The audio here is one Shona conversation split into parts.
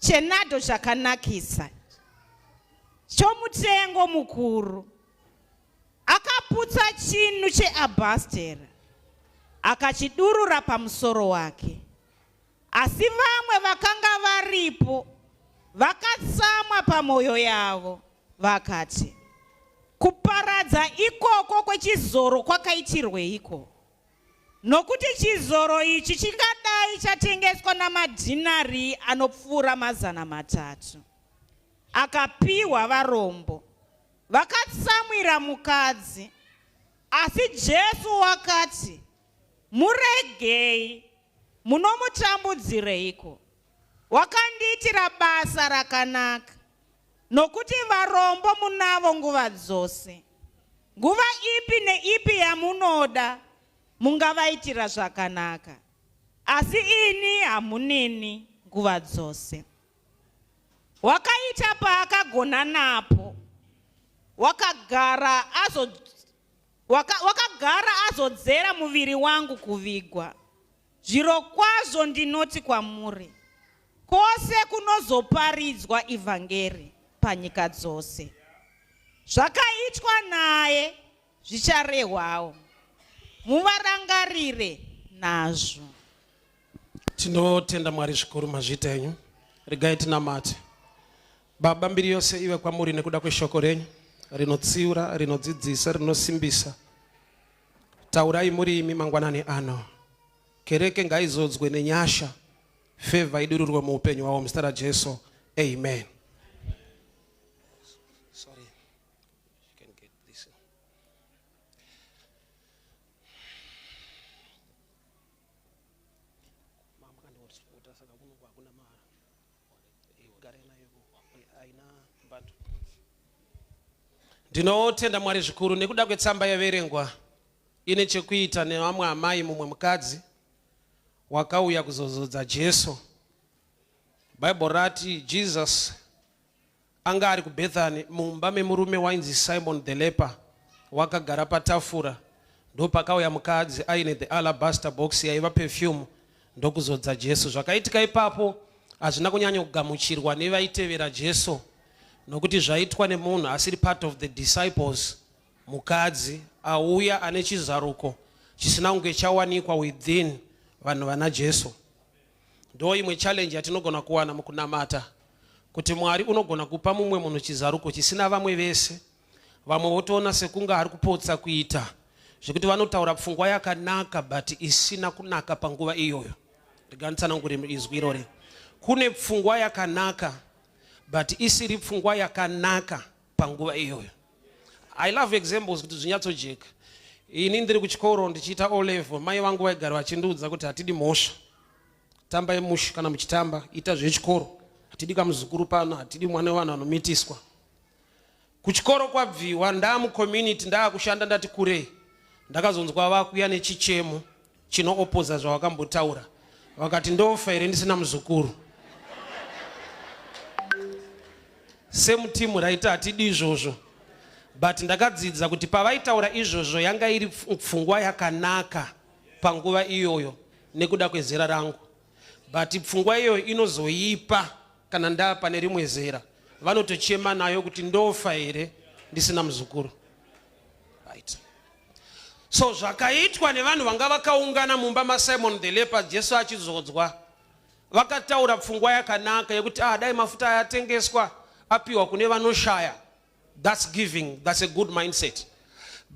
Chenadho chakanakisa chomutengo mukuru, akaputsa chinu cheabhastera akachidurura pamusoro wake. Asi vamwe vakanga varipo vakatsamwa pamwoyo yavo, vakati, Kuparadza ikoko kwechizoro kwakaitirweiko? Nokuti chizoro ichi chingadai chatengeswa namadhinari anopfuura 300, akapiwa varombo. Vakatsamwira mukadzi. Asi Jesu wakati, Muregei, munomutambudzireiko? Wakandiitira basa rakanaka. Nokuti varombo munavo nguva dzose, nguva ipi neipi yamunoda mungavaitira zvakanaka, asi ini hamuneni nguva dzose. Wakaita paakagona napo, wakagara azo waka, wakagara azodzera muviri wangu kuvigwa. Zvirokwazvo ndinoti kwamuri, kwose kunozoparidzwa ivhangeri panyika dzose, zvakaitwa naye zvicharehwawo, muvarangarire nazvo. Tinotenda Mwari zvikuru, mazviita henyu. Regai tinamate. Baba, mbiri yose ive kwamuri nekuda kweshoko renyu rinotsiura, rinodzidzisa, rinosimbisa. Taurai muri imi mangwanani ano. Kereke ngaizodzwe nenyasha, favor idururwe muupenyu hwavo muzita raJesu. Amen. Sorry. You can get this. Ndinotenda Mwari zvikuru nekuda kwetsamba yaverengwa ine chekuita nevamwe amai, mumwe mukadzi wakauya kuzozodza Jesu. Bible rati Jesus Anga ari kuBethany mumba memurume wainzi Simon the leper wakagara patafura ndopakauya mukadzi aine the alabaster box yaiva perfume ndokuzodza Jesu. Zvakaitika ipapo hazvina kunyanya kugamuchirwa nevaitevera Jesu nokuti zvaitwa nemunhu asiri part of the disciples, mukadzi auya ane chizaruko chisina kunge chawanikwa within vanhu vana Jesu. Ndo imwe challenge yatinogona kuwana mukunamata kuti Mwari unogona kupa mumwe munhu chizaruko chisina vamwe vese, vamwe votoona sekunge ari kupotsa kuita zvekuti vanotaura pfungwa yakanaka but isina kunaka panguva iyoyo. Rega nditsanangure izwi irori. Kune pfungwa yakanaka but isiri pfungwa yakanaka panguva iyoyo. I love examples kuti zvinyatsojeka. Ini ndiri kuchikoro ndichiita O level, mai vangu vaigara vachindiudza kuti hatidi mhosva. Tambai mushe kana muchitamba, ita zvechikoro. Hatidi kamuzukuru pano, hatidi mwana wevanhu anomitiswa. Kuchikoro kwabviwa, ndaamucommunity, ndaakushanda ndati kurei. Ndakazonzwa vakuya nechichemo chinoopoza zvavakambotaura. Vakati ndofa here ndisina muzukuru? Same team raiti hatidi izvozvo. But ndakadzidza kuti pavaitaura izvozvo yanga iri pfungwa yakanaka panguva iyoyo nekuda kwezera rangu. But pfungwa iyoyo inozoipa kana ndaa pane rimwe zera. Vanotochema nayo kuti ndofa here ndisina muzukuru. Right. So zvakaitwa nevanhu vanga vakaungana mumba maSimon the leper Jesu achizodzwa, vakataura pfungwa yakanaka yekuti ah, dai mafuta aya atengeswa apiwa kune vanoshaya. That's giving, that's a good mindset.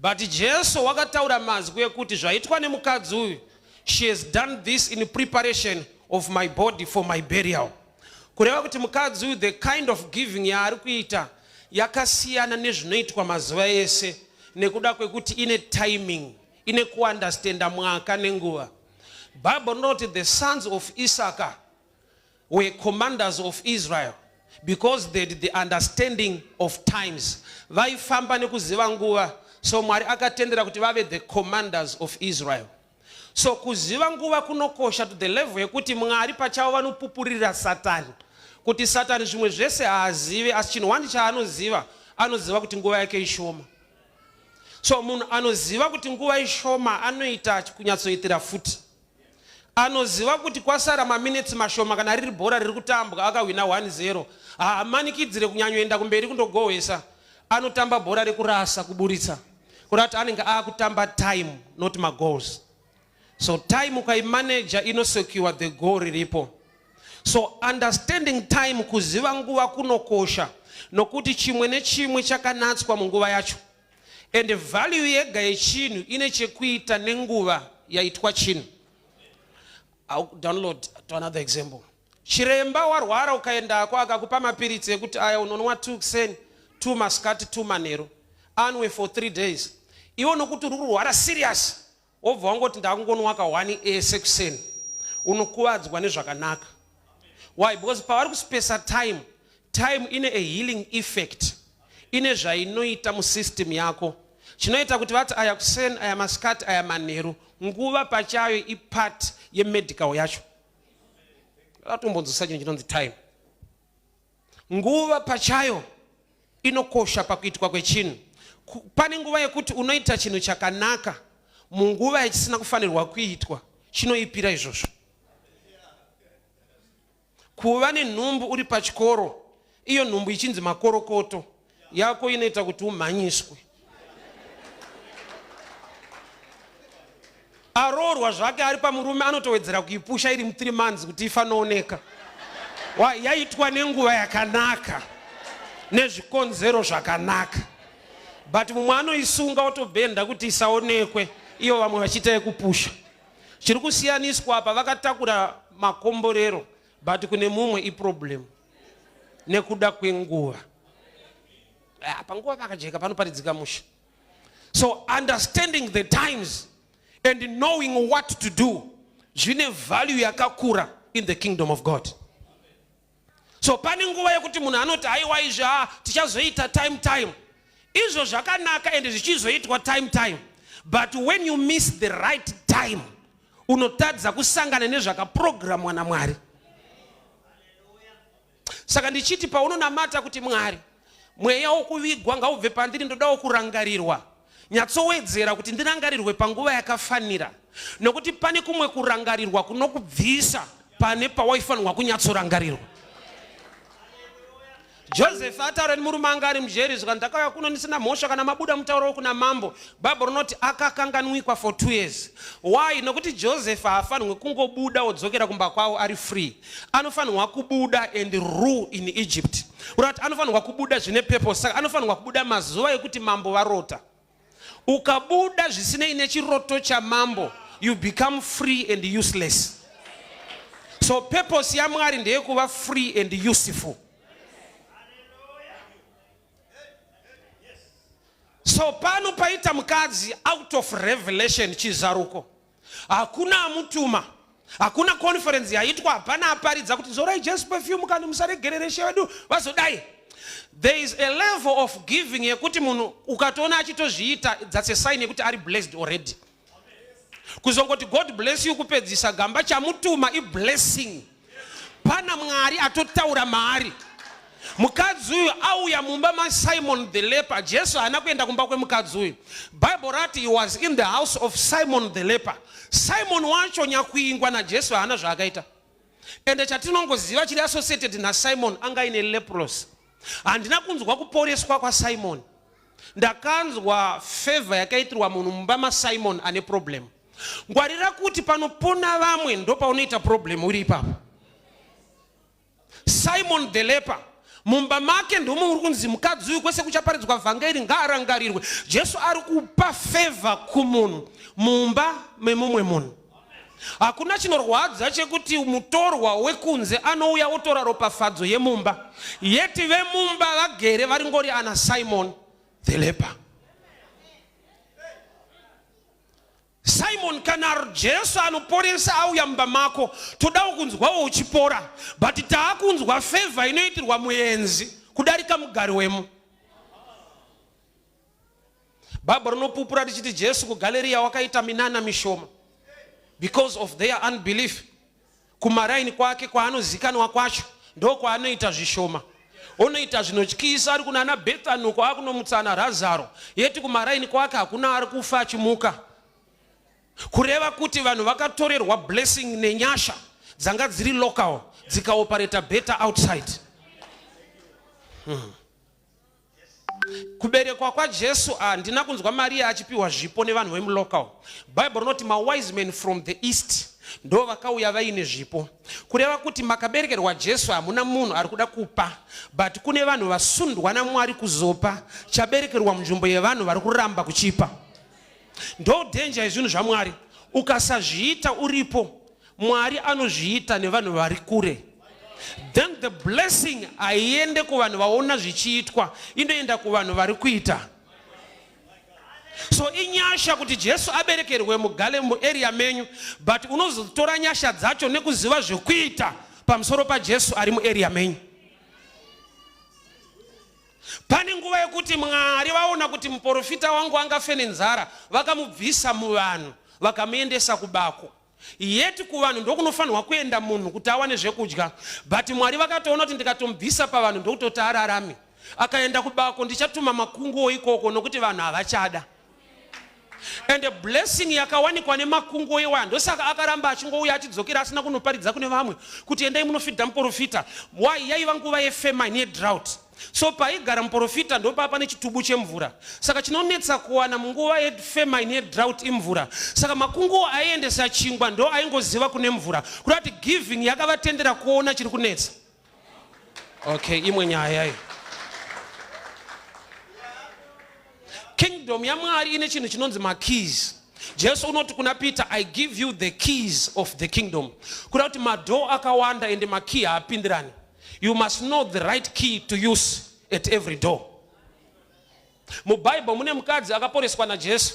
But Jesu wakataura mazwi ekuti zvaitwa nemukadzi uyu, she has done this in preparation of my body for my burial. Kureva kuti mukadzi uyu the kind of giving yaari kuita yakasiyana nezvinoitwa mazuva ese nekuda kwekuti ine timing, ine kuunderstanda mwaka nenguva. Bible rinoti the sons of Issachar were commanders of Israel because they had the understanding of times. Vaifamba nekuziva nguva, so Mwari akatendera kuti vave the commanders of Israel. So kuziva nguva kunokosha to the level yekuti Mwari pachavo vanopupurira Satani kuti Satani zvimwe zvese haazive, asi chinhu wani chaanoziva, anoziva kuti nguva yake ishoma. So munhu anoziva kuti nguva ishoma anoita kunyatsoitira futi. Anoziva kuti kwasara maminetsi mashoma kana riri bhora riri kutambwa akahwina 1-0. Haamanikidzire kunyanyoenda kumberi kundogohwesa. Anotamba bhora rekurasa kuburitsa. Kureva kuti anenge akutamba time not magoals. So time ukaimanager inosecure the goal riripo. So understanding time, kuziva nguva kunokosha nokuti chimwe nechimwe chakanatswa munguva yacho. And value yega yechinhu ine chekuita nenguva yaitwa chinhu. I'll download to another example. Chiremba warwara ukaendako akakupa mapiritsi ekuti aya unonwa 2 kuseni, 2 masikati, 2 manheru. Anwe for 3 days. Iwe nokuti uri kurwara serious, wobva wangoti ndakungonwa ka 1 ese kuseni. Unokuvadzwa nezvakanaka. Why? Because pavari kuspesa time, time ine a healing effect. Ine zvainoita musystem yako. Chinoita kuti vati aya kuseni, aya masikati, aya manheru. Nguva pachayo ipart yemedical yacho. Ratombonzwisa chinhu chinonzi time. Nguva pachayo inokosha pakuitwa kwechinhu. Pane nguva yekuti unoita chinhu chakanaka munguva yachisina kufanirwa kuitwa, chinoipira izvozvo. Kuva nenhumbu uri pachikoro, iyo nhumbu ichinzi makorokoto yako inoita kuti umhanyiswe. Aroorwa zvake ari pamurume anotowedzera kuipusha iri mu3 months kuti ifanooneka. Yaitwa nenguva yakanaka nezvikonzero zvakanaka, but mumwe anoisunga otobhenda kuti isaonekwe, iyo vamwe vachiita yekupusha. Chiri kusiyaniswa apa, vakatakura makomborero, but kune mumwe iproblem nekuda kwenguva. Panguva pakajeka panoparidzika musha. So understanding the times and knowing what to do zvine value yakakura in the kingdom of God. So pane nguva yekuti munhu anoti haiwa izvi tichazoita time time. Izvo zvakanaka ende zvichizoitwa time time, but when you miss the right time unotadza kusangana nezvakaprogramwa naMwari. Saka ndichiti paunonamata kuti Mwari, mweya wokuvigwa ngaubve pandiri, ndodawo kurangarirwa, nyatsowedzera kuti ndirangarirwe panguva yakafanira, nokuti pane kumwe kurangarirwa kunokubvisa pane pawaifanirwa kunyatsorangarirwa. Joseph ataura nemurume anga ari mujeri, zvika ndakauya kuno ndisina mhosva, kana mabuda mutauro kuna mambo. Bhaibheri rinoti akakanganwikwa for 2 years. Why? Nokuti Joseph haafanirwi kungobuda odzokera kumba kwavo ari free. Anofanirwa kubuda and rule in Egypt. Kurati anofanirwa kubuda zvine purpose. Saka anofanirwa kubuda mazuva ekuti mambo varota. Ukabuda zvisinei nechiroto chamambo, you become free and useless. So purpose yaMwari ndeyekuva free and useful. So pano paita mukadzi out of revelation, chizaruko. Hakuna amutuma, hakuna conference yaitwa, hapana aparidza kuti zorai Jesu perfume kana musaregerere She vedu vazodai. There is a level of giving yekuti munhu ukatoona achitozviita, that's a sign yekuti ari blessed already. Kuzongoti God bless you kupedzisa gamba, chamutuma iblessing. Pana Mwari atotaura maari. Mukadzi uyu auya mumba maSimon the leper. Jesu haana kuenda kumba kwemukadzi uyu. Bible rati he was in the house of Simon the leper. Simon wacho nyakuingwa naJesu haana zvaakaita. Ende chatinongoziva chiri associated naSimon, anga aine leprosy. Handina kunzwa kuporeswa kwaSimon, ndakanzwa favor yakaitirwa munhu mumba maSimon ane problem. Ngwarira kuti panopona vamwe ndopaunoita problem uri ipapo. Simon the leper, mumba make ndomo uri kunzi mukadzi uyu kwese kuchaparidzwa vhangeri ngaarangarirwe. Jesu ari kupa favor kumunhu mumba memumwe munhu. Hakuna chinorwadza chekuti mutorwa wekunze anouya otora ropafadzo yemumba, yeti vemumba vagere varingori ana Simon the leper. Simon, kana Jesu anoporesa auya mumba mako, todawo kunzwawo uchipora, but taakunzwa favor inoitirwa muenzi kudarika mugari wemo. Bhaibheri rinopupura richiti Jesu kuGaleriya wakaita minana mishoma because of their unbelief. Kumaraini kwake kwaanozikanwa kwacho ndokwaanoita zvishoma, onoita zvinotyisa ari kunana Bethany uko akunomutsana Razaro, yeti kumaraini kwake hakuna ari kufa achimuka. Kureva kuti vanhu vakatorerwa blessing nenyasha dzanga dziri local dzikaoperata better outside. Kuberekwa kwaJesu, handina kunzwa Mariya achipiwa zvipo nevanhu vemulocal. Bible rinoti mawise men from the east ndo vakauya vaine zvipo. Kureva kuti makaberekerwa Jesu hamuna munhu ari kuda kupa, but kune vanhu vasundwa naMwari kuzopa chaberekerwa munzvimbo yevanhu vari kuramba kuchipa. Ndo danger yezvinhu zvaMwari. Ukasazviita uripo, Mwari anozviita nevanhu vari kure. Then the blessing haiende kuvanhu vaona zvichiitwa, inoenda kuvanhu vari kuita. So inyasha kuti Jesu aberekerwe mugale muarea menyu, but unozotora nyasha dzacho nekuziva zvekuita pamusoro paJesu ari muarea menyu. Pane nguva yekuti Mwari vaona kuti muporofita wangu angafe nenzara, vakamubvisa muvanhu vakamuendesa kubako. Yet kuvanhu ndokunofanirwa kuenda munhu kuti awane zvekudya, but Mwari vakatoona kuti ndikatomubvisa pavanhu ndokutoti ararame. Akaenda kubako, ndichatuma makunguo ikoko nokuti vanhu havachada. And a blessing yakawanikwa nemakunguo iwaya, ndosaka akaramba achingouya achidzokera asina kunoparidza kune vamwe kuti endai munofidha muporofita. Why? Yaiva nguva yefamine, yedrought. So paigara muporofita ndopaa pane chitubu chemvura. Saka chinonetsa kuwana munguva yefamine, yedrought imvura. Saka makunguo aiendesa chingwa ndo aingoziva kune mvura. Kuda kuti giving yakavatendera kuona chiri kunetsa. Okay, imwe nyaya iyi. Kingdom yaMwari ine chinhu chinonzi makeys. Jesu unoti kuna Peter, I give you the keys of the kingdom. Kuda kuti madhoo akawanda ende makey haapindirani. You must know the right key to use at every door. MuBible mune mukadzi akaporeswa naJesu.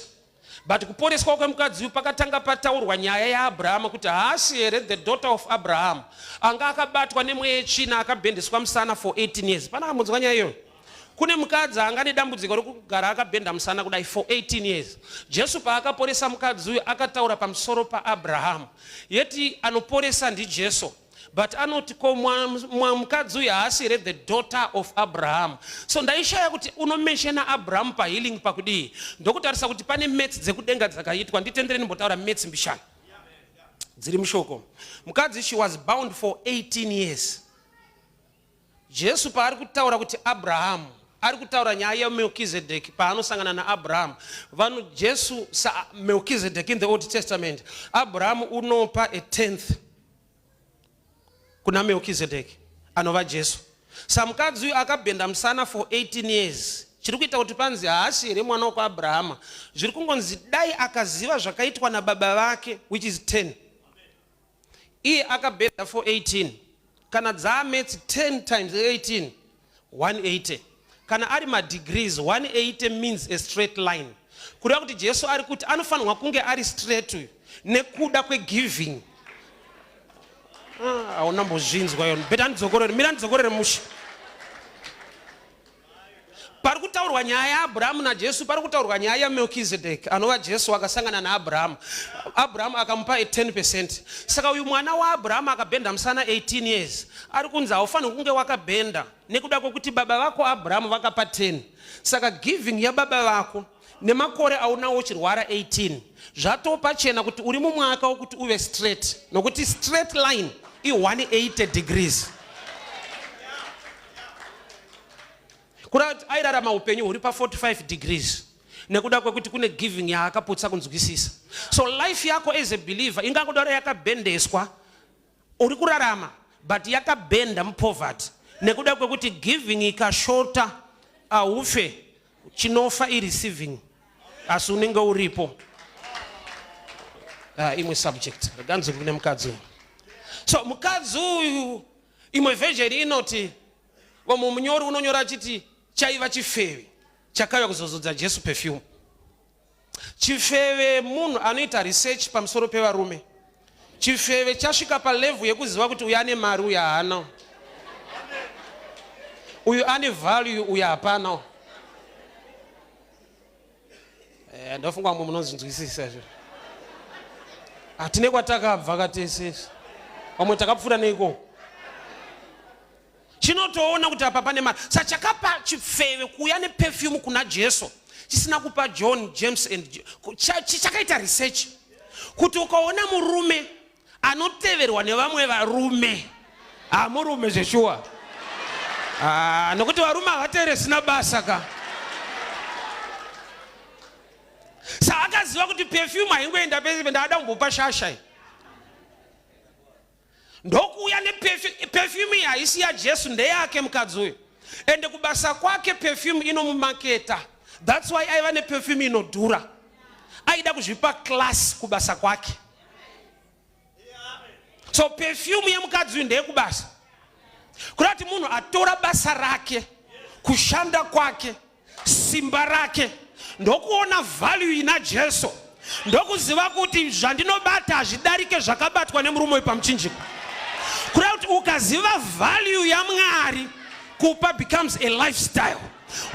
But kuporeswa kwemukadzi uyu pakatanga pataurwa nyaya yaAbrahama kuti haasi here the daughter of Abraham anga akabatwa nemweya yetsvina akabhendeswa musana for 18 years. Pana akambodzwa nyaya iyoyo? Kune mukadzi anga nedambudziko rekugara akabhenda musana kudai for 18 years. Jesu paakaporesa mukadzi uyu akataura pamusoro paAbraham. Yeti anoporesa ndiJesu. But anoti ko mukadzi uyu haasi here the daughter of Abraham? So ndaishaya kuti unomenshena Abraham pahealing pakudii? Ndokutarisa kuti pane maths dzekudenga dzakaitwa. Nditendere ndimbotaura maths mbishana dziri mushoko. Mukadzi, she was bound for 18 years. Jesu paari kutaura kuti Abraham, ari kutaura nyaya yaMelkizedeki paanosangana naAbraham. Vanhu Jesu saMelkizedeki in the Old Testament, Abraham unopa a tenth kuna Melkizedeki anova Jesu. Samukadzi uyu akabhenda musana for 18 years. Chiri kuita kuti panzi haasi here mwana wokwaAbrahama? Zviri kungonzi dai akaziva zvakaitwa nababa vake, which is 10. Iye akabhedha for 18. Kana dzaametsi 10 times 18, 180. Kana ari madegrees, 180 means a straight line. Kureva kuti Jesu ari kuti anofanirwa kunge ari straight uyu nekuda kwegiving. Hauna mbozvinzwa yona. Better ndidzokorere, mira ndidzokorere mushe. Pari kutaurwa nyaya yaAbrahamu naJesu, pari kutaurwa nyaya yaMelkizedek anova Jesu akasangana naAbrahamu. Abrahamu akamupa a 10%. Saka uyu mwana waAbrahamu akabhenda musana 18 years. Ari kunzi haufaniri kunge wakabhenda nekuda kwekuti baba vako Abrahamu vakapa 10. Saka giving yababa vako nemakore aunawo uchirwara 18 zvatopachena kuti uri mumwaka wokuti uve straight, nokuti straight line i 180 degrees. Kureva kuti airarama upenyu huri pa 45 degrees nekuda kwekuti kune giving yaakaputsa kunzwisisa. So life yako as a believer ingangodaro yakabhendeswa, uri kurarama but yakabhenda mupoverty nekuda kwekuti giving ikashota haufe, chinofa ireceiving, asi unenge uripo. Imwe subject reganzi kune mukadzi uyu. So mukadzi uyu, imwe version inoti vamwe munyori unonyora achiti chaiva chifeve chakauya kuzozodza Jesu perfume. Chifeve munhu anoita research pamusoro pevarume. Chifeve chasvika palevel yekuziva kuti uyu ane mari, uyu haana, uyu ane value, uyu hapana. Ndofunga mumwe munozvinzwisisa izvo. Hatine kwatakabva katese, vamwe takapfuura neiko. Chinotoona kuti apa pane mari. Saka chakapa chifeve kuuya neperfume kuna Jesu chisina kupa John, James and chakaita research. Kuti ukaona murume anoteverwa nevamwe varume, hamurume zveshuwa. Ah, nokuti varume havateere sina basa ka. Sa akaziva kuti perfume haingoenda pese ndaada kumbopa shasha iyi. Ndokuuya neperfume iyi haisi yaJesu ndeyake mukadzi uyu. Ende kubasa kwake perfume inomumaketa. That's why aiva neperfume inodhura. Aida kuzvipa class kubasa kwake. So perfume yemukadzi uyu ndeyekubasa. Kuda kuti munhu atora basa rake, kushanda kwake, simba rake, ndokuona value ina Jesu, ndokuziva kuti zvandinobata hazvidarike zvakabatwa nemurume uyu pamuchinjiko. Kuda kuti ukaziva value yaMwari, kupa becomes a lifestyle.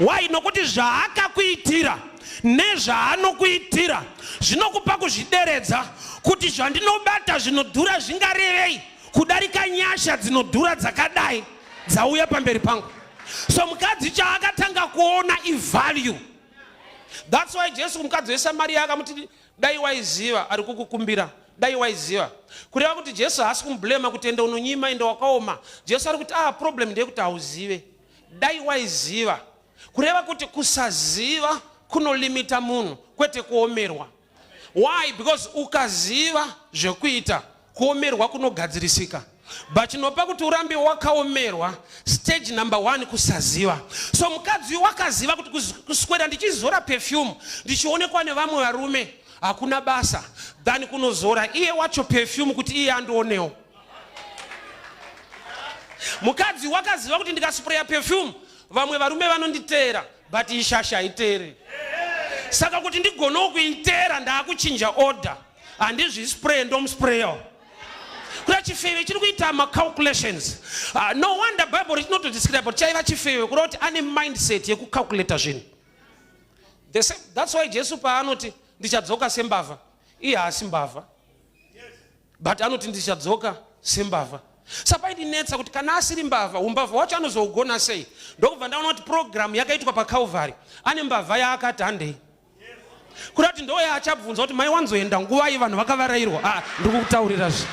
Why? Nokuti zvaakakuitira nezvaanokuitira zvinokupa kuzvideredza kuti zvandinobata zvinodhura zvingarevei kudarika nyasha dzinodhura dzakadai dzauya pamberi pangu. So mukadzi chaakatanga kuona ivalue. That's why Jesu mukadzi weSamaria akamuti dai waiziva ari kukukumbira, dai waiziva. Kureva kuti Jesu haasi kumublema kuti ende unonyima, ende wakaoma. Jesu ari kuti ah, problem ndeyekuti hauzive. Dai waiziva. Kureva kuti kusaziva kunolimita munhu, kwete kuomerwa. Why? Because ukaziva zvekuita, kuomerwa kunogadzirisika. But chinopa kuti urambe wakaomerwa, stage number 1 kusaziva. So mukadzi uyu wakaziva kuti kuswera ndichizora perfume ndichionekwa nevamwe varume hakuna basa than kunozora iye wacho perfume kuti iye andionewo. Mukadzi wakaziva kuti ndikaspreya perfume vamwe varume vanonditeera, but ishasha haiteere. Saka kuti ndigonewo kuiteera ndaakuchinja order, handizvispray ndomusprayawo. Kuda chifeve chiri kuita macalculations. No wonder Bible richinotodescribe kuti chaiva chifeve, kuda kuti ane mindset yekucalculata zvinhu. That's why Jesu paanoti ndichadzoka sembavha, iye haasi mbavha, but anoti ndichadzoka sembavha. Saka paindinetsa kuti kana asiri mbavha, umbavha wacho anozougona sei? Ndokubva ndaona kuti program yakaitwa paCalvary, ane mbavha yaakati handei. Kuda kuti ndo yaachabvunza kuti maiwanzoenda nguvai vanhu vakavarairwa. Ah, ndiri kukutaurira zve.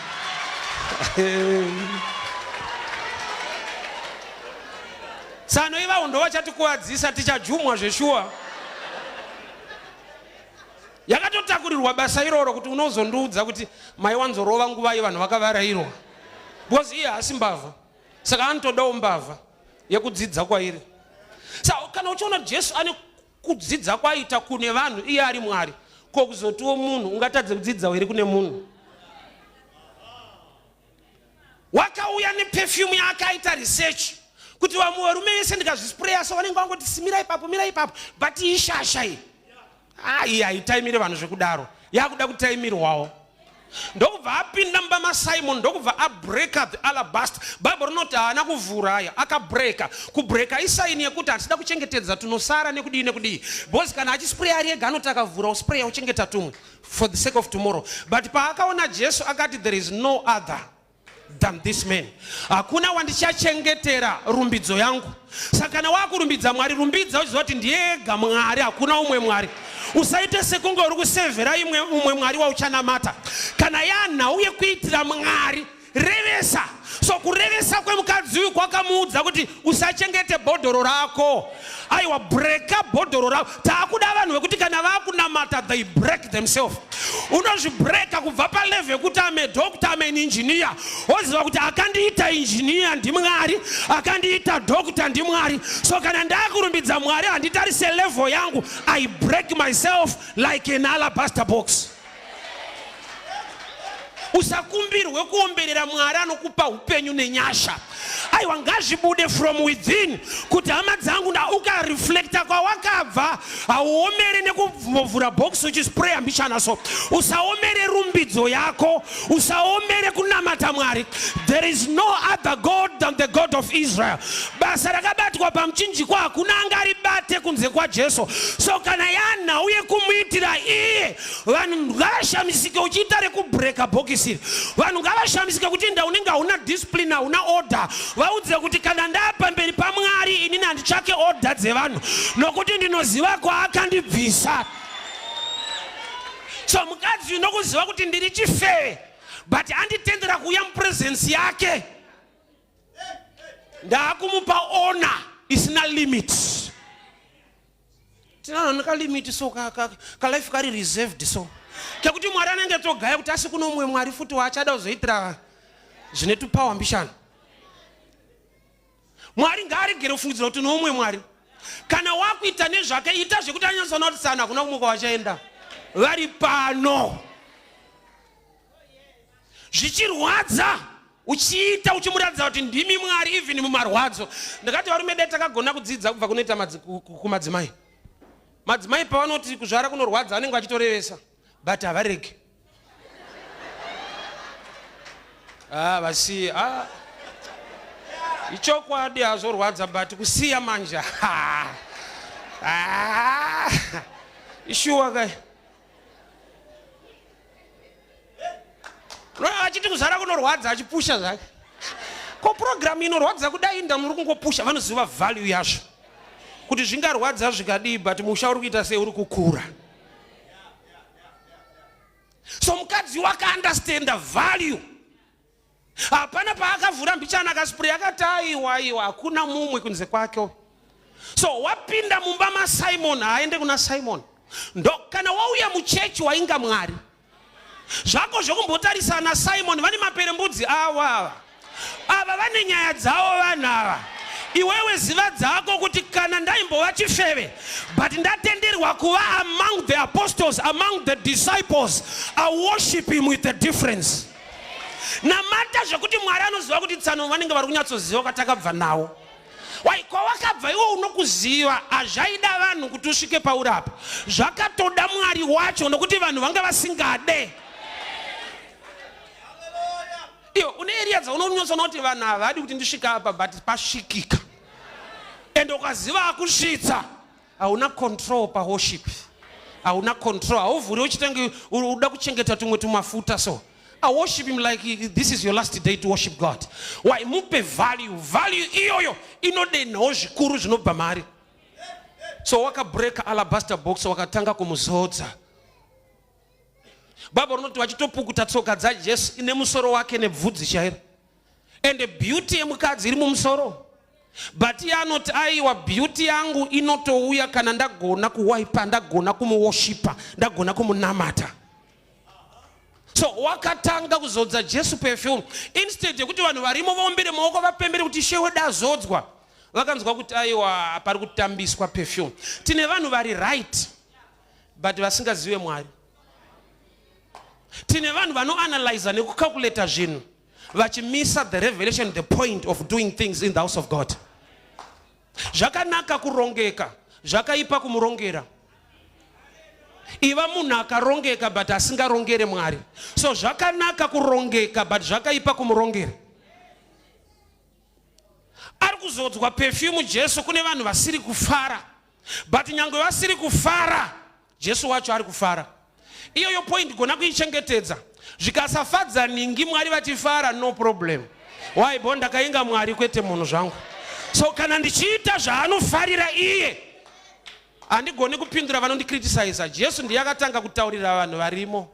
Tsano ivavo ndo vachatikuvadzisa, tichajumwa zveshuwa. Yakatotakurirwa basa iroro kuti unozondiudza kuti maiwanzorova nguvai vanhu vakavarairwa, because iye haasi mbavha, saka anotodawo mbavha yekudzidza kwairi. Saka kana uchiona Jesu ane kudzidza kwaita kune vanhu iye ari Mwari, ko kuzotiwo munhu ungatadze kudzidzawo here kune munhu? Wakauya neperfume yaakaita research kuti vamwe varume vese ndikazvispreya so vanenge vangoti simira ipapo, mira ipapo, but ishasha iyi. Ah, iyi haitaimire vanhu zvekudaro, yakuda kutaimirwawo. Ndokubva apinda mumba maSimon, ndokubva abreka the alabaster. Bible rinoti haana kuvhura aya, akabreka. Kubreka isaini yekuti hatisida kuchengetedza tunosara nekudii nekudii, because kana achispreya ari ega anoti akavhura ospreya ochengeta tumwe for the sake of tomorrow. But paakaona Jesu akati there is no other than this man, hakuna wandichachengetera rumbidzo yangu. Saka kana wakurumbidza Mwari, rumbidza uchiziva kuti ndiye ega Mwari, hakuna umwe Mwari. Usaite sekunge uri kusevhera imwe umwe Mwari wauchanamata. Kana yanhau yekuitira Mwari, revesa. So kurevesa kwemukadzi uyu kwakamuudza kuti usachengete bhodhoro rako, aiwa breka bhodhoro rako. Taakuda vanhu vekuti kana vakunamata they break themselves. Unozvibreka kubva palevel yekuti ame doctor, ame an engineer, woziva kuti akandiita engineer ndiMwari, akandiita doctor ndiMwari. So kana ndakurumbidza Mwari handitarise level yangu, I break myself like an alabaster box. Usakumbirwe kuomberera Mwari anokupa upenyu nenyasha. Aiwa, ngazvibude from within kuti hama dzangu, ukareflecta kwawakabva, hauomere nekuvhura box uchispreya mbichana. So usaomere rumbidzo yako, usaomere kunamata Mwari. There is no other God than the God of Israel. Basa rakabatwa pamuchinjikwa hakuna angaribate kunze kwaJesu. So kana yanhau yekumuitira iye, vanhu ngavashamisike uchiita rekubreka bhokisi iri. Vanhu ngavashamisike kuti inda unenge hauna discipline, hauna order. Vaudze kuti kana ndapamberi paMwari inini handitsvake order dzevanhu, nokuti ndinoziva kwaakandibvisa. So mukadzi uyu nokuziva kuti ndiri chifeve, but anditendera kuuya mupresence yake, ndaakumupa honour isina limit. Tinanhu nekalimit, so kalife kari reserved, so kekuti Mwari anenge togaya kuti asi kuno mumwe Mwari futi waachada kuzoitira zvine tupawa mbishana. Mwari ngaaregere kufungidzira kuti noumwe Mwari. Kana wakuita nezvake, ita zvekuti anyatsoona kuti sana hakuna kumwe kwavachaenda, vari pano. Zvichirwadza, uchiita uchimuratidza kuti ndimi Mwari even mumarwadzo. Ndakati varume dai takagona kudzidza kubva kunoita kumadzimai. Madzimai pavanoti kuzvara kunorwadza, vanenge vachitorevesa, but havaregi. Ah, vasiye. Ah. Ichokwadi, hazvorwadza, but kusiya manje. Ah. Ishuwa kai. Achiti kuzvara kunorwadza, achipusha zvake. Ko purogiramu inorwadza kudai, inda muri kungopusha. Vanoziva value yazvo kuti zvingarwadza zvikadii, but musha uri kuita sei? Uri kukura. So mukadzi wakaunderstanda value. Hapana paakavhura mbichana akaspray, akati aiwa, aiwa, hakuna mumwe kunze kwake. So wapinda mumba maSimon, haaende kuna Simon. Ndo kana wauya muchechi wainga Mwari zvako zvokumbotarisana. Simon vane maperembudzi avo, ava ava vane nyaya dzavo vanhu ava. Iwewe ziva dzako kuti kana ndaimbova chifeve, but ndatenderwa kuva among the apostles, among the disciples, I worship him with a difference. Namata zvekuti Mwari anoziva kuti tsano vanenge vari kunyatsoziva kwatakabva nawo. Wai kwawakabva iwe unokuziva. Hazvaida vanhu kuti usvike pauri apa, zvakatoda Mwari wacho, nokuti vanhu vanga vasingade. Iyo une area dzaunonyatsoona kuti vanhu havadi kuti ndisvike apa, but pasvikika, and ukaziva akusvitsa. Hauna control paworship, hauna control. Hauvhuri uchitenge uda kuchengeta tumwe tumafuta. So I worship him like this is your last day to worship God. Why? Mupe value. Value iyoyo inodenhawo zvikuru zvinobva mari. So wakabreaka alabaster box, wakatanga kumuzodza. Bhaibheri rinoti vachitopukuta tsoka dzaJesu ine musoro wake nebvudzi chairo. And beauty yemukadzi iri mumusoro, but iye anoti aiwa, beauty yangu inotouya kana ndagona kuwaipa, ndagona kumuworshipa, ndagona kumunamata. So wakatanga kuzodza Jesu perfume. Instead yekuti vanhu varimo vaombere maoko, vapembere kuti Ishe wedu azodzwa, vakanzwa kuti aiwa, pari kutambiswa perfume. Tine vanhu vari right but vasingazive Mwari. Tine vanhu vanoanalyza nekucalculata zvinhu, vachimisa the revelation, the point of doing things in the house of God. Zvakanaka kurongeka, zvakaipa kumurongera. Iva munhu akarongeka but asingarongere Mwari. So zvakanaka kurongeka, but zvakaipa kumurongera. Ari kuzodzwa perfume Jesu, kune vanhu vasiri kufara, but nyange vasiri kufara, Jesu wacho ari kufara. Iyoyo point gona kuichengetedza. Zvikasafadza ningi, Mwari vachifara, no problem. Why? Bo ndakainga Mwari, kwete munhu zvangu. So kana ndichiita zvaanofarira iye, handigoni kupindura vanondicriticiza. Jesu ndiye akatanga kutaurira vanhu varimo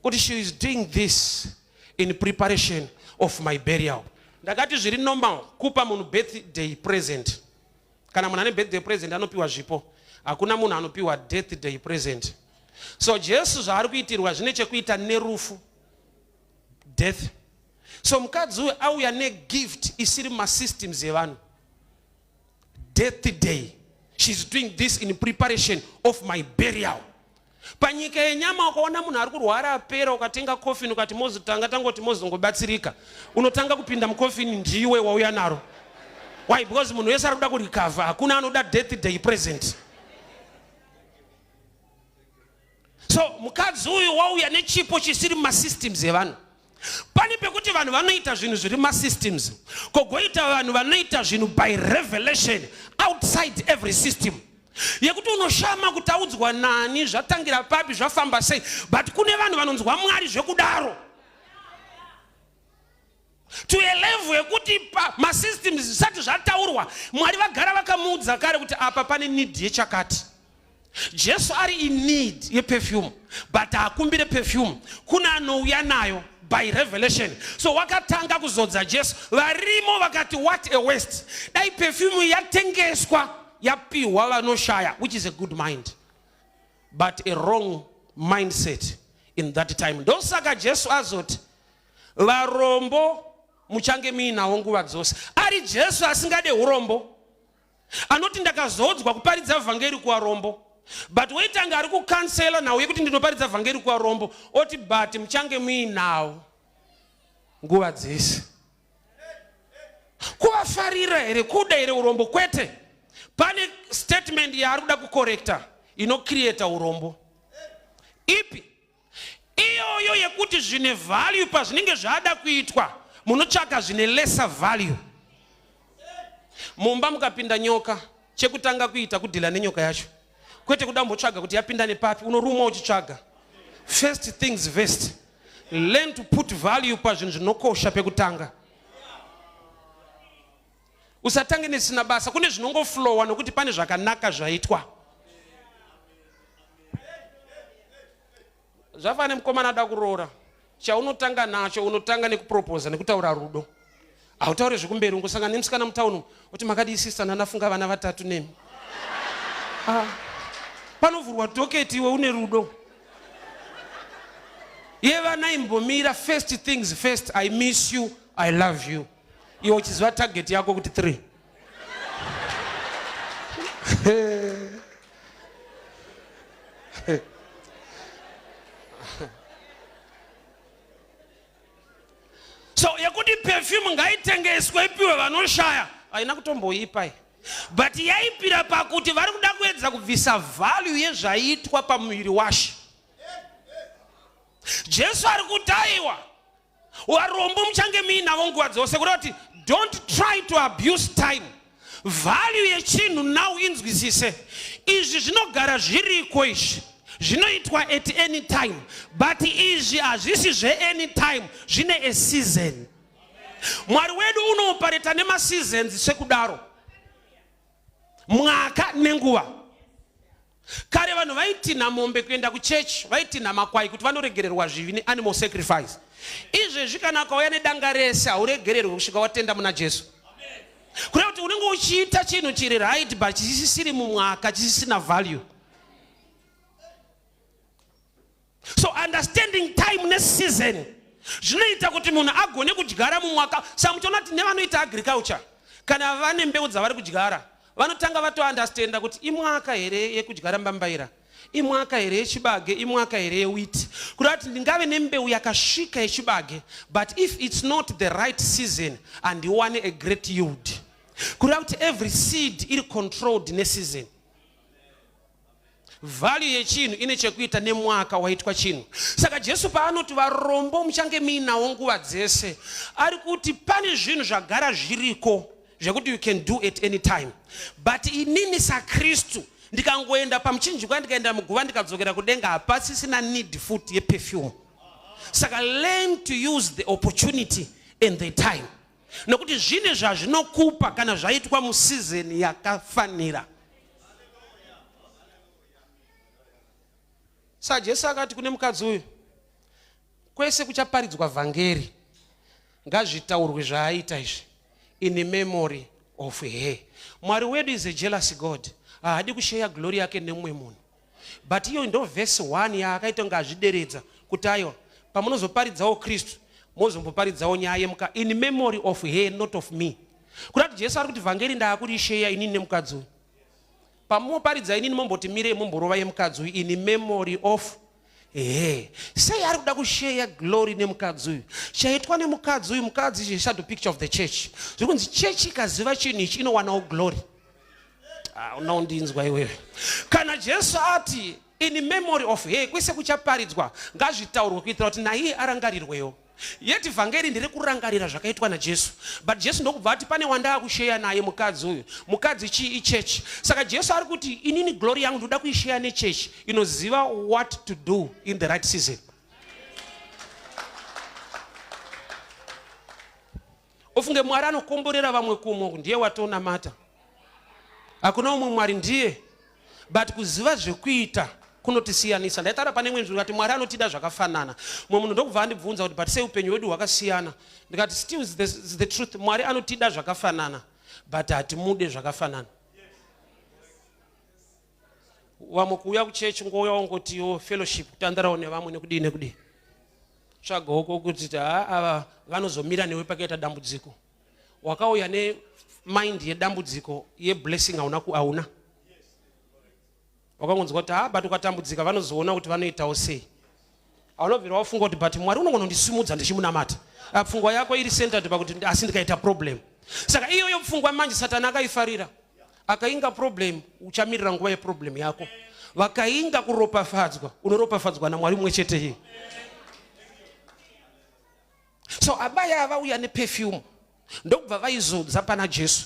kuti she is doing this in preparation of my burial. Ndakati zviri normal kupa munhu birthday present. Kana munhu ane birthday present, anopiwa zvipo. Hakuna munhu anopiwa death day present. So Jesu zvaari kuitirwa zvine chekuita nerufu, death. So mukadzi uyu auya negift isiri mumasystems evanhu, death day. She's doing this in preparation of my burial. Panyika yenyama, ukaona munhu ari kurwara apera, ukatenga coffin, ukati mozotanga, tangoti mozongobatsirika, unotanga kupinda mucoffin ndiwe wauya naro. Why? Because munhu wese ari kuda kurecover. Hakuna anoda death day present. So mukadzi uyu wauya nechipo chisiri mumasystems evanhu. Pane pekuti vanhu vanoita zvinhu zviri mumasystems, kogoita vanhu vanoita zvinhu by revelation outside every system, yekuti unoshama kuti audzwa nani, zvatangira papi, zvafamba sei. But kune vanhu vanonzwa Mwari zvekudaro to a level yekuti masystems zvisati zvataurwa, Mwari vagara vakamuudza kare kuti apa pane need yechakati. Jesu ari in need yeperfume, but haakumbire perfume kune anouya nayo by revelation. So wakatanga kuzodza Jesu, varimo vakati what a waste, dai perfume yatengeswa yapihwa vanoshaya, which is a good mind but a wrong mindset in that time. Ndosaka Jesu azoti varombo muchange muinawo nguva dzose. Ari Jesu asingade urombo, anoti ndakazodzwa kuparidza vhangeri kuvarombo, but woitanga ari kukansela nhau yekuti ndinoparidza vhangeri kuvarombo, oti but muchange muinawo nguva dzese. Kuvafarira here? Kuda here urombo? Kwete. Pane statement yaari kuda kukorekta inocreata urombo. Ipi iyoyo? Yekuti zvine value pazvinenge zvada kuitwa, munotsvaka zvine lesser value. Mumba mukapinda nyoka, chekutanga kuita kudhila nenyoka yacho, kwete kuda kumbotsvaga kuti yapinda nepapi. Unorumwa uchitsvaga. First things first, learn to put value pazvinhu zvinokosha pekutanga. Usatange nesina basa. Kune zvinongoflowa nokuti pane zvakanaka zvaitwa. Zvafana nemukomana ada kuroora, chaunotanga nacho, unotanga nekuproposa, nekutaura rudo. Hautauri zvekumberi. Ungosangana nemusikana mutauni, uti makadii sister, ndanafunga vana vatatu nemi. Ah, panovhurwa docket, iwe une rudo yevana, imbomira. First things first, I miss you, I love you. Iwe uchiziva target yako kuti 3. So yekuti perfume ngaitengeswe ipiwe vanoshaya haina kutomboipa, but yaipira pakuti vari kuda kuedza kubvisa value yezvaitwa pamuviri washe. Jesu ari kuti aiwa, varombo muchange muinavo nguva dzose, kureva kuti don't try to abuse time. Value yechinhu now inzwisise. Izvi zvinogara zviriko, izvi zvinoitwa at any time, but izvi hazvisi zveany time, zvine a season. Mwari wedu unoopareta nemaseasons sekudaro, mwaka nenguva. Kare vanhu vaitinha mombe kuenda kuchechi, vaitinha makwai kuti vanoregererwa zvivi neanimal sacrifice. Izvezvi kana akauya nedanga rese, hauregererwi kusvika watenda muna Jesu. Kureva kuti unenge uchiita chinhu chiri right but chisisiri mumwaka, chisisina value. So understanding time neseason zvinoita kuti munhu agone kudyara mumwaka. Saka muchiona kuti nevanoita agriculture, kana vane mbeu dzavari kudyara, vanotanga vatounderstanda kuti imwaka here yekudyara mbambaira, imwaka here yechibage, imwaka here yewheat. Kuda kuti ndingave nembeu yakasvika yechibage, but if it's not the right season, handiwane a great yield. Kureva kuti every seed iri controlled neseason. Value yechinhu ine chekuita nemwaka waitwa chinhu. Saka Jesu paanoti varombo muchange muinawo nguva dzese, ari kuti pane zvinhu zvagara zviriko zvekuti you can do at any time, but inini saKristu ndikangoenda pamuchinjikwa, ndikaenda muguva, ndikadzokera kudenga, hapasisina need futi yeperfume. Saka learn to use the opportunity and the time, nokuti zvine zvazvinokupa kana zvaitwa museason yakafanira. SaJesu akati kune mukadzi uyu, kwese kuchaparidzwa vhangeri, ngazvitaurwe zvaaita izvi in memory of her. Mwari wedu is a jealous God, haadi kusheya glory yake nemumwe munhu. But iyo ndo vhesi 1 yaakaita kunge azvideredza kuti aiwa, pamunozoparidzawo Kristu, mozomboparidzawo nyaya yemuka in memory of her, not of me. Kuda kuti Jesu ari kuti vhangeri ndaakurisheya inini nemukadzi uyu. Pamunoparidza inini, momboti mirei, momborova yemukadzi uyu in memory of her. Sei ari kuda kusheya glory nemukadzi uyu? Chaitwa nemukadzi uyu, mukadzi is shadow picture of the church. Zviri kunzi chechi ikaziva chinhu ichi, inowanawo glory. Ah, unaundinzwa iwewe? Kana Jesu ati in memory of her, kwese kuchaparidzwa ngazvitaurwe kuitira kuti naiye arangarirwewo. Yeti vhangeri nderekurangarira zvakaitwa naJesu, but Jesu ndokubva ati pane wandaakusheya naye, mukadzi uyu. Mukadzi chii? Ichechi. Saka Jesu ari kuti inini glory yangu ndoda kuisheya nechechi inoziva what to do in the right season. Ufunge Mwari anokomborera vamwe kumwe, ndiye watonamata, hakuna umwe Mwari ndiye. But kuziva zvekuita kunotisiyanisa. Ndaitaura pane imwe nzvimbo ndikati Mwari anotida zvakafanana. Mumwe munhu ndokubva andibvunza kuti but sei upenyu hwedu hwakasiyana? Ndikati still is the, is the truth. Mwari anotida zvakafanana but hatimude zvakafanana. Vamwe kuuya kuchechi ngouya wongotiwo fellowship kutandarawo nevamwe nekudii nekudii. Tsvagawo kokuti haa ava vanozomira newe pakaita dambudziko. Wakauya nemind yedambudziko yeblessing hauna hauna. Wakangonzwa kuti haa but ukatambudzika vanozoona kuti vanoitawo sei. Haunobvira wafunga kuti but Mwari unogona kundisimudza ndichimunamata. Ah, pfungwa yako iri centered pakuti asi ndikaita problem. Saka iyoyo pfungwa manje Satani akaifarira. Akainga problem uchamirira nguva yeproblem yako. Vakainga kuropafadzwa unoropafadzwa naMwari mumwe chete iye. So abaya vauya neperfume ndokubva vaizodza pana Jesu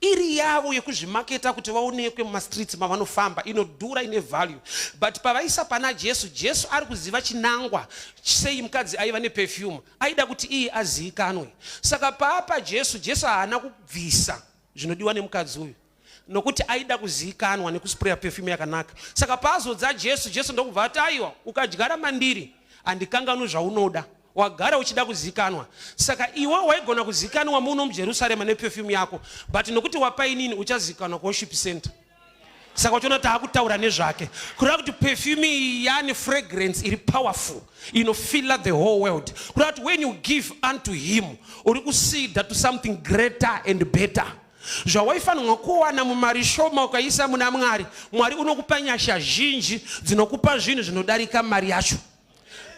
iri yavo yekuzvimaketa kuti vaonekwe mumastreets mavanofamba, inodhura, ine value. But pavaisa pana Jesu, Jesu ari kuziva chinangwa sei mukadzi aiva neperfume, aida kuti iye azivikanwe. Saka paapa Jesu, Jesu haana kubvisa zvinodiwa nemukadzi uyu nokuti aida kuzivikanwa nekuspreya perfume yakanaka. Saka paazodza Jesu, Jesu ndokubva ati aiwa, ukadyara mandiri handikanganwi zvaunoda, wagara uchida kuzikanwa. Saka iwe waigona kuzikanwa muno muJerusarema neperfume yako, but nokuti wapa inini uchazikanwa kuworship center. Saka uchiona taakutaura nezvake, kureva kuti perfume iyi yane fragrance iri powerful inofilla the whole world. Kureva kuti when you give unto him uri kuseeda to something greater and better. Zvawaifanirwa kuwana mumari shoma ukaisa muna Mwari, Mwari unokupa nyasha zhinji dzinokupa zvinhu zvinodarika mari yacho.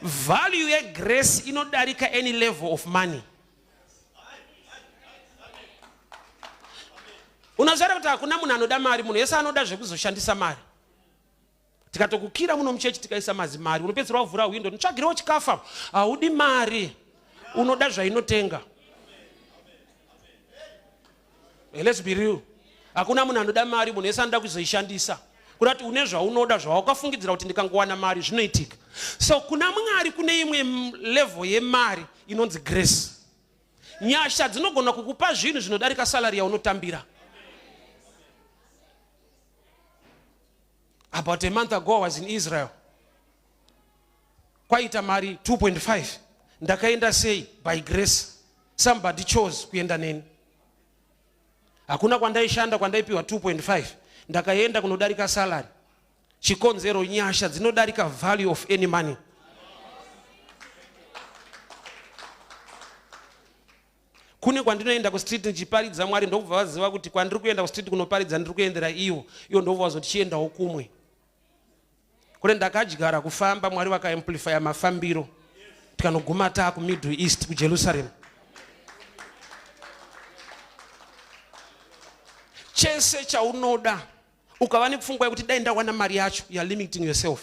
Value yegrace inodarika any level of money. Unoziva kuti hakuna munhu anoda mari, munhu wese anoda zvekuzoshandisa mari. Tikatokukira muno muchechi tikaisa mazimari, unopedzisira wavhura window, nditsvagirewo chikafu. Haudi mari, unoda zvainotenga. Let's be real. Hakuna munhu anoda mari, munhu wese anoda kuzoishandisa. Kuda kuti une zvaunoda zvawakafungidzira kuti ndikangowana mari zvinoitika. So kuna Mwari kune imwe level yemari inonzi grace. Nyasha dzinogona kukupa zvinhu zvinodarika salary yaunotambira. About a month ago I was in Israel. Kwaita mari 2.5. Ndakaenda sei? By grace. Somebody chose kuenda neni. Hakuna kwandaishanda kwandaipiwa 2.5. Ndakaenda kunodarika salary. Chikonzero nyasha dzinodarika value of any money. Kune kwandinoenda kustreet ndichiparidza Mwari ndokubva vaziva kuti kwandiri kuenda kustreet kunoparidza ndiri kuendera ivo, ivo ndokubva vazoti chiendawo kumwe. Kune ndakadyara kufamba, Mwari vakaamplifya mafambiro tikanoguma taa kuMiddle East kuJerusalem. Chese chaunoda ukava nepfungwa yekuti dai ndawana mari yacho, you are limiting yourself.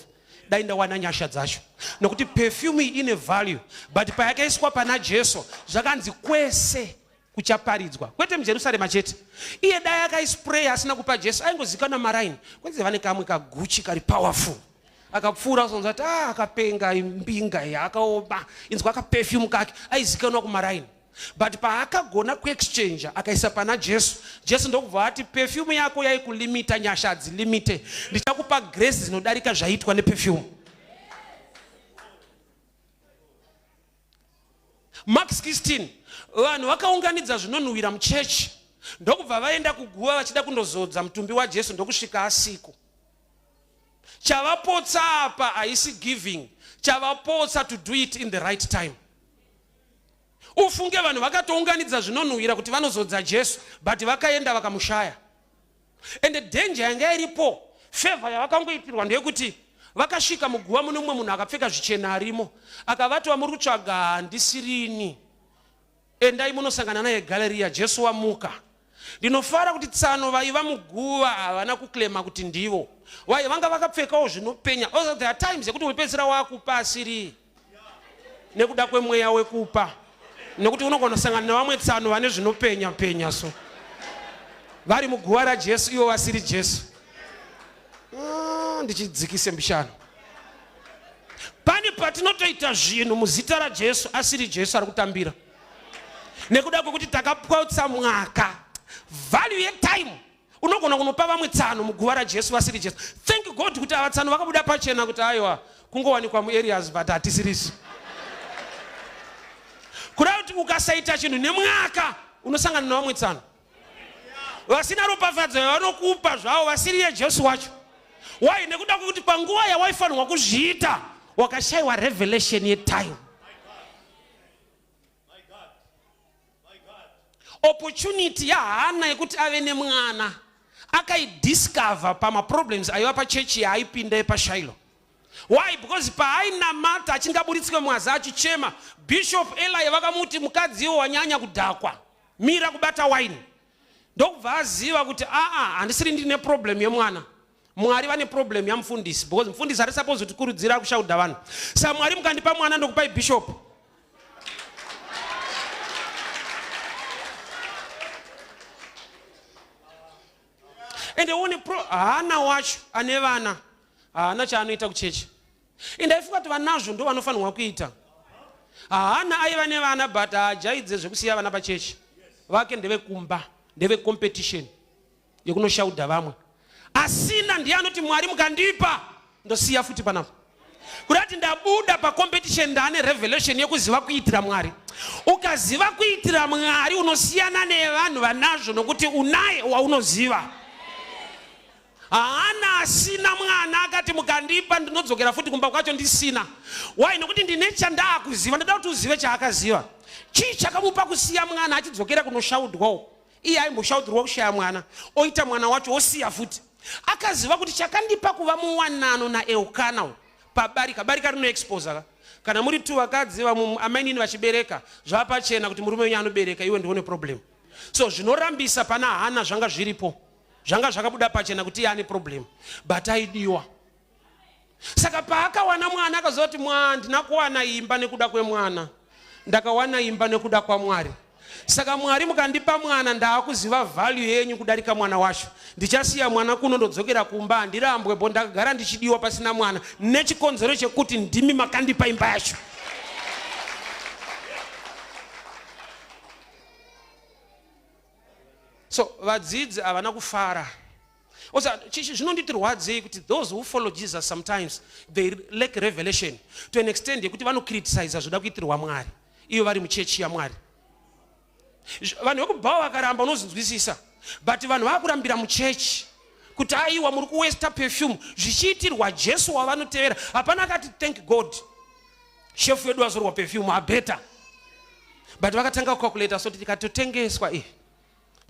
Dai ndawana nyasha dzacho, nokuti perfume iyi ine value, but payakaiswa pana Jesu zvakanzi kwese kuchaparidzwa, kwete muJerusarema chete. Iye dai akaispray asina kupa Jesu aingozikanwa maraini, kwenzi vane kamwe kaguchi kari powerful, akapfuura uzonzwa kuti ah, akapenga mbinga iyi akaoma, inzwa kaperfume kake, aizikanwa kumaraini. But paakagona kuexchanger akaisa pana Jesu, Jesu ndokubva ati perfume yako yaikulimita, nyasha hadzilimite, ndichakupa grace dzinodarika zvaiitwa neperfume. Mark 16, vanhu vakaunganidza zvinonhuhwira muchechi ndokubva vaenda kuguva vachida kundozodza mutumbi waJesu, ndokusvika asiko. Chavapotsa apa haisi giving, chavapotsa to do it in the right time. Ufunge vanhu vakatounganidza zvinonhuhwira kuti vanozodza Jesu, but vakaenda vakamushaya. And danger yanga iripo, favor yavakangoitirwa ndeyekuti vakasvika muguva mune mumwe munhu akapfeka zvichena arimo, akavati wamuri kutsvaga handisirini, endai munosangana naye Galleria, Jesu wamuka. Ndinofara kuti tsano vaiva muguva havana kuclaima kuti ndivo. Why? Vanga vakapfekawo zvinopenya. Also there are times yekuti unopedzisira wakupa asiri nekuda kwemweya wekupa, nekuti unogona kusangana nevamwe tsano vane zvinopenya penya, so vari muguva raJesu ivo vasiri Jesu. Ndichidzikise mbishana. Pane patinotoita zvinhu muzita raJesu asiri Jesu ari kutambira, nekuda kwekuti takapwautsa mwaka. Value yetime. Unogona kunopa vamwe tsano muguva raJesu vasiri Jesu. Thank God kuti ava tsano vakabuda pachena kuti aiwa kungowanikwa muareas but hatisirisu. Kuda kuti ukasaita chinhu nemwaka unosangana nevamwe tsano vasina ropafadzo yavanokupa zvavo vasiri yeJesu wacho. Why? Nekuda kwekuti panguva yawaifanirwa kuzviita wakashaiwa revelation yetime. Opportunity yaHana yekuti ave nemwana akaidiscover pamaproblems aiva pachechi yaaipinda yepashailo. Why? Because paainamata achingaburitswe mwazi achichema, Bishop Eli vakamuti mukadzi iwo wanyanya kudhakwa, mira kubata waini. Ndokubva aziva kuti aa handisiri ndine problem yemwana. Mwari vane problem yamufundisi because mufundisi ari supposed kuti kurudzira kushauda vanhu. Sa Mwari mukandipa mwana ndokupai bishop. Ende uone pro haana wacho ane vana haana chaanoita kuchechi. Ende aifunga kuti vanazvo ndo vanofanirwa kuita. Haana aiva nevana but haajaidze zvekusiya vana pachechi. Vake ndevekumba, ndeve competition. yekunoshaudha vamwe asina ndiye anoti mwari mukandipa ndosiya futi panapa kuda kuti ndabuda pacompetition ndaane revelation yekuziva kuitira mwari ukaziva kuitira mwari unosiyana nevanhu vanazvo nokuti unaye waunoziva haana asina mwana akati mukandipa ndinodzokera futi kumba kwacho ndisina why nokuti ndine chandaakuziva ndoda kuti uzive chaakaziva chii chakamupa kusiya mwana achidzokera kunoshaudwawo Iye aimboshaudzirwa kushaya mwana, oita mwana wacho osiya futi. Akaziva kuti chakandipa kuva muwanano naElkana uyu pabarika. Barika rinoexposa ka. Kana muri tu vakadzi vamwe amainini vachibereka, zvava pachena kuti murume wenyu anobereka, iwe ndiwe une problem. So zvinorambisa pana Hana zvanga zviripo. Zvanga zvakabuda pachena kuti iye ane problem. But aidiwa. Saka paakawana mwana akaziva kuti mwa handina kuwana imba nekuda kwemwana, ndakawana imba nekuda kwaMwari. Saka Mwari mukandipa mwana ndaakuziva value yenyu kudarika mwana wacho. Ndichasiya mwana kuno ndodzokera kumba handirambwe bo ndakagara ndichidiwa pasina mwana nechikonzero chekuti ndimi makandipa imba yacho. So vadzidzi havana kufara. Osa zvinonditirwadzei kuti those who follow Jesus sometimes they lack revelation to an extent yekuti vanocriticize zvoda kuitirwa Mwari iyo vari muchechi yaMwari. Vanhu vekubhawa vakaramba unozinzwisisa but vanhu vakurambira muchechi kuti aiwa muri kuwesta perfume zvichiitirwa Jesu wavanotevera. Hapana akati thank God shefu yedu azorwa perfume abeta but vakatanga kucalculata so tikatotengeswa eh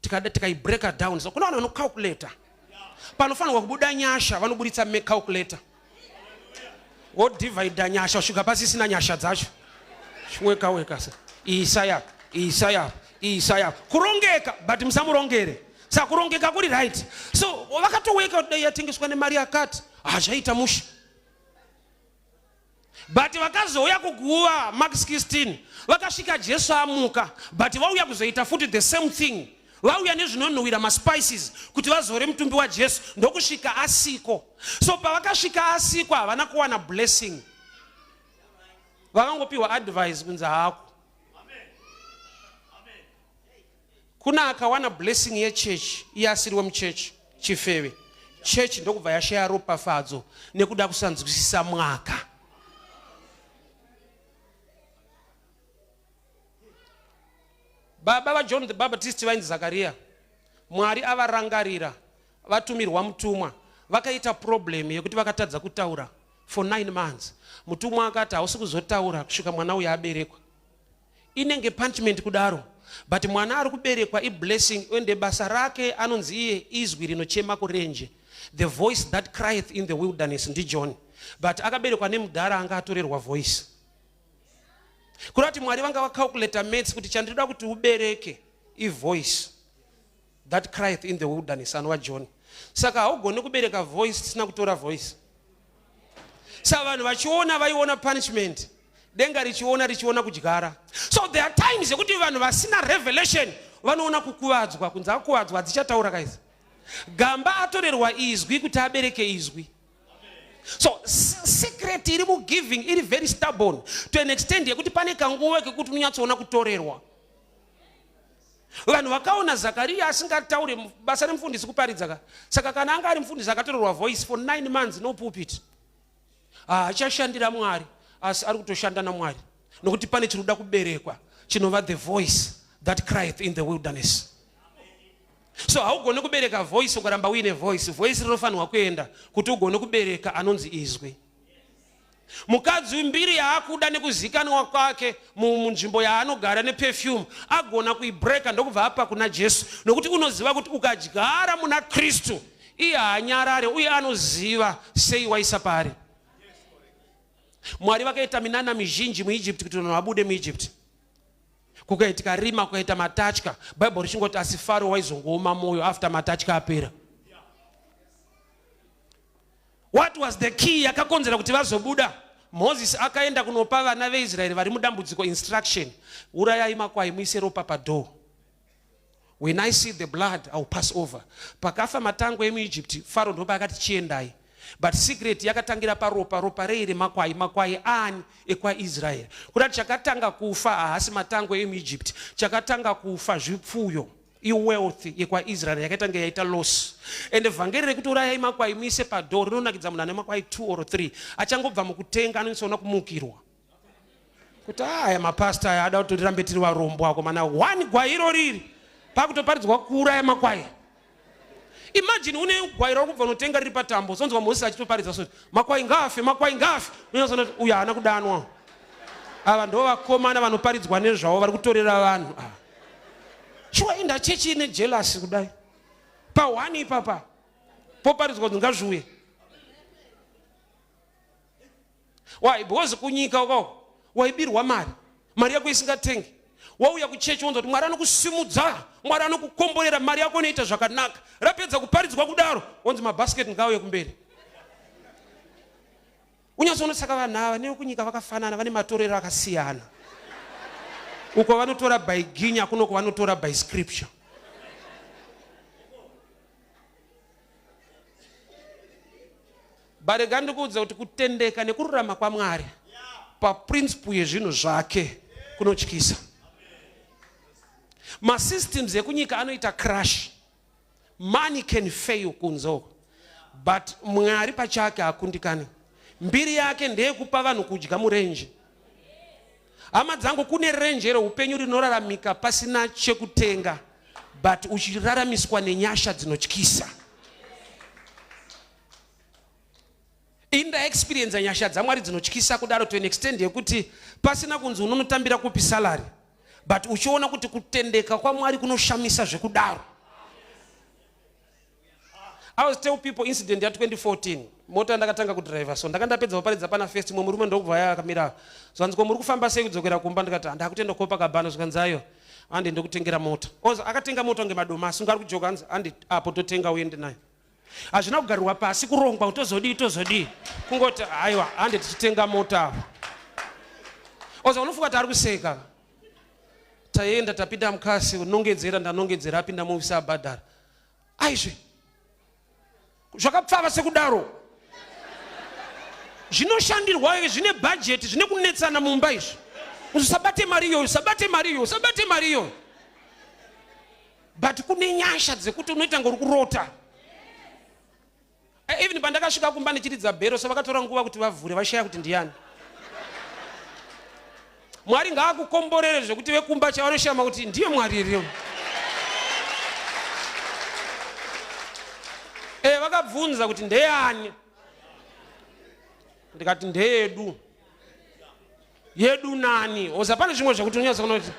tikada tikaibreaka down so kuna vanhu vanocalculator panofanirwa kubuda nyasha vanoburitsa macalculator wodivhaidha nyasha kusvika pasisina nyasha dzacho weka weka sa isa yapa isa yapa isa yapa kurongeka but musamurongere sa kurongeka kuri right so vakatoweka kuti dai yatengeswa nemari yakati hazvaita mushe But vakazouya kuguva Mark 16 vakasvika Jesu amuka but vauya kuzoita futi the same thing vauya nezvinonhuwira maspices kuti vazore mutumbi waJesu ndokusvika asiko. So pavakasvika asiko havana kuwana blessing, vakangopiwa advice kunzi hako. Kuna akawana blessing yechurch iye asiri wemuchurch chifeve church ndokubva yashaya ropafadzo nekuda kusanzwisisa mwaka. Baba vaJohn the Baptist vainzi Zakaria. Mwari avarangarira vatumirwa mutumwa vakaita problem yekuti vakatadza kutaura for 9 months. Mutumwa akati hausi kuzotaura kusvika mwana uyu aberekwa. Inenge punishment kudaro but mwana ari kuberekwa iblessing ende basa rake anonzi iye izwi rinochema kurenje the voice that crieth in the wilderness ndiJohn but akaberekwa nemudhara anga atorerwa voice kureva kuti Mwari vanga vacalculator maths kuti chandinoda kuti ubereke ivoice that crieth in the wilderness anova John saka haugoni kubereka voice tisina kutora voice saka vanhu vachiona vaiona punishment denga richiona richiona kudyara so there are times yekuti vanhu vasina revelation vanoona kukuvadzwa kunzi akuvadzwa hadzichataura kaisi gamba atorerwa izwi kuti abereke izwi so secret iri mugiving iri very stubborn to an extent yekuti pane kanguva kekuti unonyatsoona kutorerwa. Vanhu vakaona Zakariya asingataure, basa remufundisi kuparidza ka. Saka kana anga ari mufundisi akatorerwa voice for 9 months no pulpit, haachashandira Mwari, asi ari kutoshanda naMwari, nokuti pane chiri kuda kuberekwa chinova the voice that crieth in the wilderness. So haugone kubereka voice ukaramba uine voice. Voice rinofanirwa kuenda kuti ugone kubereka anonzi izwi. Mukadzi mbiri yaakuda nekuzikanwa kwake munzvimbo yaanogara neperfume agona kuibreka ndokubva apa kuna Jesu, nokuti unoziva kuti ukadyara muna Kristu iye haanyarare uye anoziva sei waisa paari. Mwari vakaita minana mizhinji muEgypt kuti vanhu vabude muEgypt. Kukaitika rima, kukaita matatya, Bible richingoti asi Faro waizongooma moyo after matatya apera. What was the key yakakonzera kuti vazobuda? Moses akaenda kunopa vana veIsraeri vari mudambudziko instruction: urayai makwai muise ropa padoor. When I see the blood, I will pass over. Pakafa matango emuEgypt, Faro ndopaakati chiendai. But secret yakatangira paropa, ropa rei remakwai, makwai ani ekwaIsraeri. Kuda chakatanga kufa haasi matango emuEgypt, chakatanga kufa zvipfuyo. Iwealth yekwaIsraeri yakaita nge yaita loss. And vhangeri rekuti urayai makwai muise padoor rinonakidza munhu ane makwai 2 or 3 achangobva mukutenga, anoisaona kumukirwa kuti aya mapasta aya ada kuti tirambe tiri varombo akomana. One gwai iro riri pakutoparidzwa kuuraya makwai. Imagine une gwai rari kubva unotenga riri patambo, sonzwa Moses achitoparidza soti makwai ngaafe, makwai ngaafe. Unozoona kuti uyu haana kudanwa. Ava ndo vakomana vanoparidzwa nezvavo vari kutorera vanhu ava. Shuwa inda chechi ine jealous kudai pahwani ipapa poparidzwa kuti ngazviuye. Why? Because kunyika ukoko waibirwa mari, mari yako isingatengi. Wauya kuchechi wonzwa kuti Mwari anokusimudza, Mwari anokukomborera, mari yako inoita zvakanaka. Rapedza kuparidzwa kudaro, wonzi mabhasiketi ngaauye kumberi. Unyatsoona saka vanhu ava nevekunyika vakafanana, vane matorero akasiyana. Uko vanotora by ginya, kunoko vanotora by scripture. Barega ndikuudza kuti kutendeka nekururama kwaMwari paprinciple yezvinhu zvake kunotyisa. Masystems ekunyika anoita crash, money can fail kunze uko, but Mwari pachake hakundikani. Mbiri yake ndeyekupa vanhu kudya murenje. Hama dzangu, kune renje reupenyu rinoraramika pasina chekutenga, but uchiraramiswa nenyasha dzinotyisa. Ini ndaexperienza nyasha dzaMwari dzinotyisa kudaro to an extent yekuti pasina kunzi unonotambira kupi salary, but uchiona kuti kutendeka kwaMwari kunoshamisa zvekudaro. I was tell people incident ya 2014, mota ndakatanga kudriver, so ndanga ndapedza kuparidza pana first, mumwe murume ndokubva ya akamira. Zvanzi, ko muri kufamba sei kudzokera kumba? Ndikati ndakutenda Copacabana. Zvikanzi ayo, handi ndokutengera mota. Oza akatenga mota ngemadomasi, unga ari kujoka, hanzi handi apo totenga uende nayo. Hazvina kugarirwa pasi kurongwa tozodii tozodii, kungoti aiwa handi tichitenga mota apo. Oza unofunga kuti ari kuseka. Taenda, tapinda mukasi, nongedzera, ndanongedzera, apinda muvisi, abhadhara. Aizve zvakapfava sekudaro, zvinoshandirwa, zvine bhajeti, zvine kunetsana mumba izvi. Usabate mari iyoyo, usabate mari iyoyo, usabate mari iyoyo. But kune nyasha dzekuti unoita ngori kurota. Even pandakasvika kumba ndichiridza bhero, so vakatora nguva kuti vavhure, vashaya kuti ndiani. Mwari ngaakukomborere zvekuti vekumba chavanoshama kuti ndiye Mwari here. Vakabvunza kuti ndeyani, ndikati ndeyedu. Yedu nani? Oza pane zvimwe zvekuti unonyatsa kuona kuti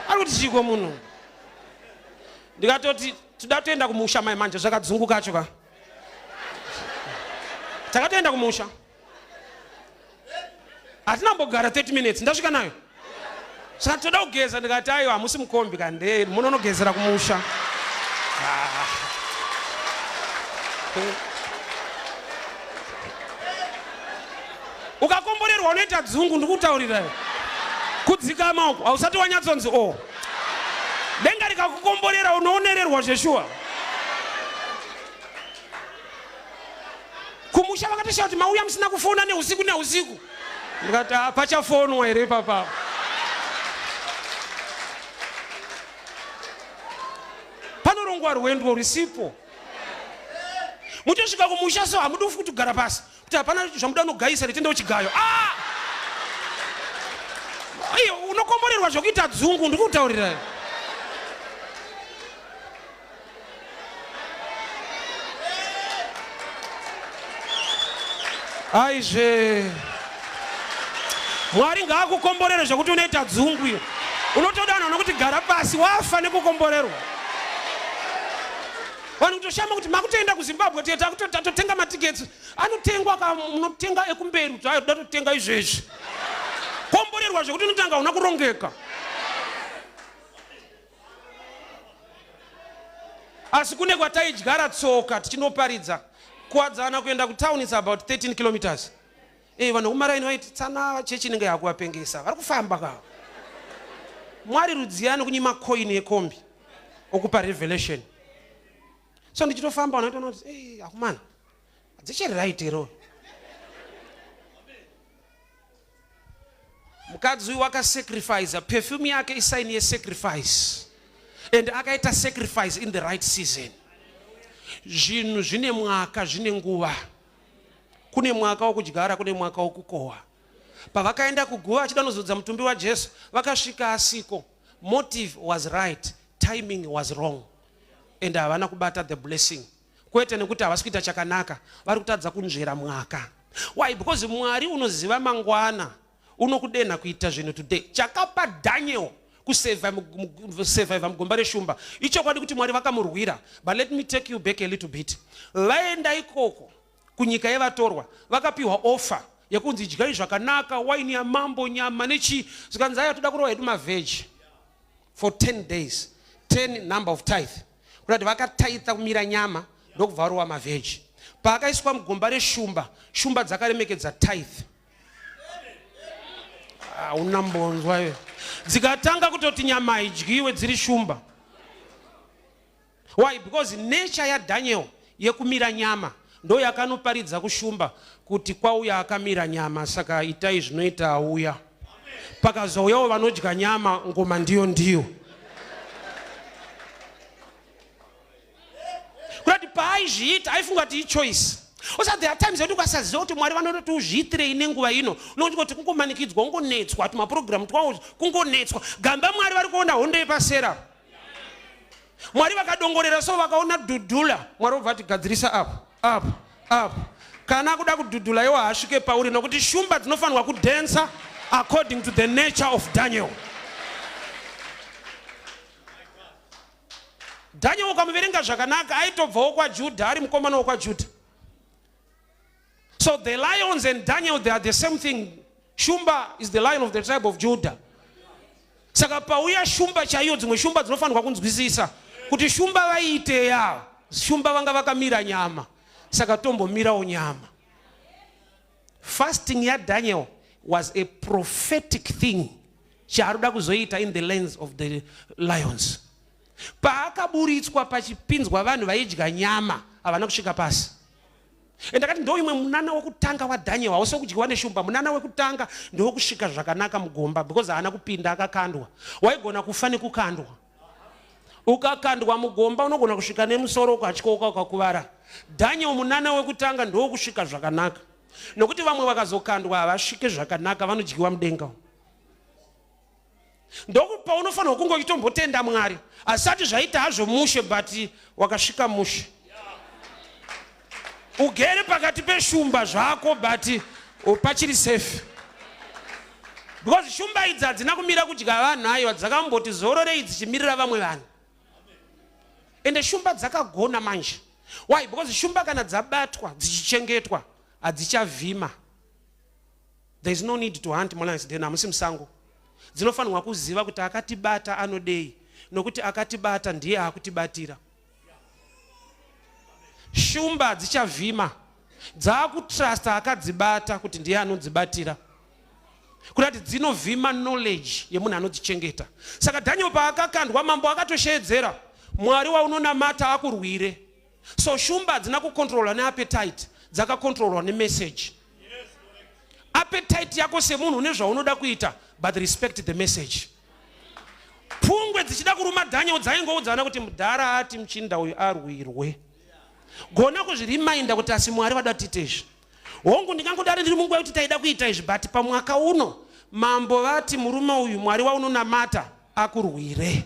ari kuti chiko munhu. Ndikatoti toda toenda kumusha mai manje, zvakadzunguka acho ka. Takatoenda kumusha, hatina kumbogara 30 minutes, ndasvika nayo. Saka toda kugeza, ndikati aiwa, hamusi mukombi kande, munonogezera kumusha. Ah. Ukakomborerwa unoita dzungu, ndikutaurira kudzikama uku hausati wanyatsonzi o oh. Denga rikakukomborera unoonererwa zveshuwa. Kumusha vakatoshaya kuti mauya musina kufona neusiku neusiku. Ndikati ah, pachafonwa here ipapa? Munorongwa rwendo risipo. Mutosvika kumusha so hamudi futi kugara pasi kuti hapana zvamuda unogaisa retenda uchigayo. Ah! Iyo unokomborerwa zvokuita dzungu ndikutaurira. Aizve. Mwari ngaakukomborere zvekuti unoita dzungu iyo. Unotoda vanhu vanokuti gara pasi wafa nekukomborerwa. Vanhu kutoshama kuti makutoenda kuZimbabwe tiye tatotenga matiketsi anotengwa ka munotenga ekumberi kuti ayo toda totenga izvezvi. Komborerwa zvekuti unotanga una kurongeka. Asi kune kwataidyara tsoka tichinoparidza. Kuwadzana kuenda kutown is about 13 kilometers. Eh, vanhu vekumaraini vaiti tsana chechi inenge yakuvapengesa. Vari kufamba ka. Mwari rudziyani kunyima coin yekombi okupa revelation. So ndichitofamba vanhu vaitoona kuti eh akumana. Dzichiri right here? Mukadzi uyu wakasacrifice perfume yake isaini yesacrifice and akaita sacrifice in the right season. Zvinhu zvine mwaka zvine nguva. Kune mwaka wokudyara kune mwaka wokukohwa. Pavakaenda kuguva achida nozodza mutumbi waJesu vakasvika asiko. Motive was right, timing was wrong and havana kubata the blessing. Kwete nekuti havasi kuita chakanaka, vari kutadza kunzvera mwaka. Why? Because Mwari unoziva mangwana, unokudenha kuita zvinhu today. Chakapa Daniel kusurvive mugomba reshumba ichokwadi kuti Mwari vakamurwira, but let me take you back a little bit. Vaenda ikoko kunyika yevatorwa vakapiwa offer yekunzi idyai zvakanaka, waini yamambo, nyama nechii, zvikanzi aya toda kurova hedu mavheji for 10 days, 10 number of tithe kuda kuti vakataitha kumira nyama ndokubva varova mavheji. Paakaiswa mugomba reshumba, shumba dzakaremekedza tithe. Hauna mbonzwa iwe. Dzikatanga kutoti nyama haidyiwe dziri shumba. Why? Because nature yaDaniel yekumira nyama ndo yakanoparidza kushumba kuti kwauya akamira nyama, saka itai zvinoita auya. Pakazouyawo vanodya nyama, ngoma ndiyo ndiyo. Kurati paaizviita aifunga kuti ichoice. Osa there are times yekuti ukasaziva kuti Mwari vanototi uzviitirei nenguva ino, unoti kuti kungomanikidzwa, ungonetswa, tumaprogramu twawo kungonetswa. Gamba Mwari vari kuona hondo yepasera. Mwari vakadongorera so vakaona dhudhula, Mwari obva ati gadzirisa apo apo apo. Kana akuda kudhudhula iwo haasvike pauri nokuti shumba dzinofanirwa kudhensa according to the nature of Daniel. Daniel ukamuverenga zvakanaka aitobvawo kwaJudha, ari mukomana wokwaJudha. So the lions and Daniel, they are the same thing. Shumba is the lion of the tribe of Judah. Saka pauya shumba chaiyo, dzimwe shumba dzinofanirwa kunzwisisa kuti shumba vaiiteya, shumba vanga vakamira nyama, saka tombomirawo nyama. Fasting yaDaniel was a prophetic thing chaari kuda kuzoita in the lands of the lions. Paakaburitswa pachipinzwa vanhu vaidya nyama, havana kusvika pasi. Ndakati ndo imwe munana wekutanga waDaniel hausi wekudyiwa neshumba. Munana wekutanga ndewekusvika zvakanaka mugomba because haana kupinda akakandwa. Waigona kufa nekukandwa. Ukakandwa mugomba unogona kusvika nemusoro ukatyoka ukakuvara. Daniel munana wekutanga ndewekusvika zvakanaka. Nokuti vamwe vakazokandwa havasvike zvakanaka, vanodyiwa mudenga. Ndokupaunofanirwa kunge uchitombotenda Mwari. Asati zvaita hazvo mushe but wakasvika mushe. Ugere pakati peshumba zvako but pachiri safe. Because shumba idzi hadzina kumira kudya vanhu, aiwa, dzakamboti zororei dzichimirira vamwe vanhu. Ende shumba dzakagona manje. Why? Because shumba kana dzabatwa dzichichengetwa hadzichavhima. There is no need to hunt mulions den, hamusi musango. Dzinofanirwa kuziva kuti akatibata anodei, nokuti akatibata ndiye akutibatira. Shumba dzichavhima, dzaakutrusta akadzibata kuti ndiye anodzibatira. Kurati dzinovhima knowledge yemunhu anodzichengeta. Saka Daniel paakakandwa, mambo akatosheedzera, Mwari waunonamata akurwire. So shumba hadzina kucontrolwa neappetite, dzakacontrolwa nemessage. Appetite yako semunhu une zvaunoda kuita, but respect the message. Pungwe dzichida kuruma Daniel dzaingoudzana kuti mudhara ati muchinda uyu arwirwe. Gona kuzvirimainda kuti asi Mwari vada tiite izvi. Hongu ndingangodari ndiri munguva yekuti taida kuita izvi but pamwaka uno mambo vati murume uyu Mwari waunonamata akurwire.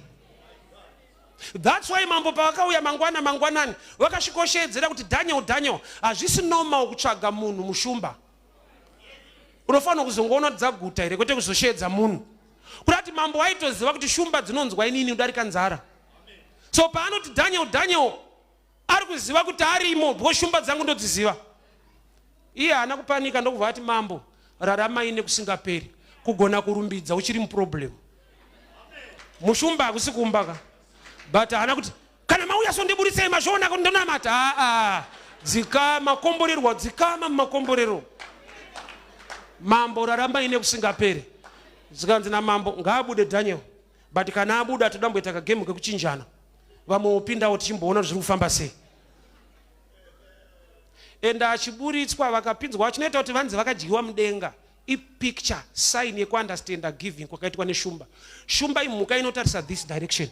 That's why mambo pavakauya mangwana mangwanani vakasvikosheedzera kuti Daniel Daniel hazvisi normal kutsvaga munhu mushumba. Unofanira kuzongoona kuti dzaguta here kwete kuzosheedza munhu. Kuda kuti mambo waitoziva kuti shumba dzinonzwa inini kudarika nzara. So paanoti Daniel Daniel ari kuziva kuti arimo because shumba dzangu ndodziziva. Iye haana kupanika ndokubva ati mambo raramai nekusingaperi. Kugona kurumbidza uchiri muproblem. Mushumba hakusi kumba ka. But haana kuti kana mauya so ndiburitsei mazviona kuti ndonamata. Aa dzikama komborerwa dzikama mumakomborero. Mambo raramai nekusingaperi. Zikanzi namambo ngaabude Daniel. But kana abuda toda kumboita kagame kekuchinjana. Vamwe vopindawo tichimboona kuti zviri kufamba sei. And achiburitswa vakapinzwa chinoita kuti vanzi vakadyiwa mudenga ipicture sign yekuunderstanda giving kwakaitwa neshumba. Shumba imhuka inotarisa this direction,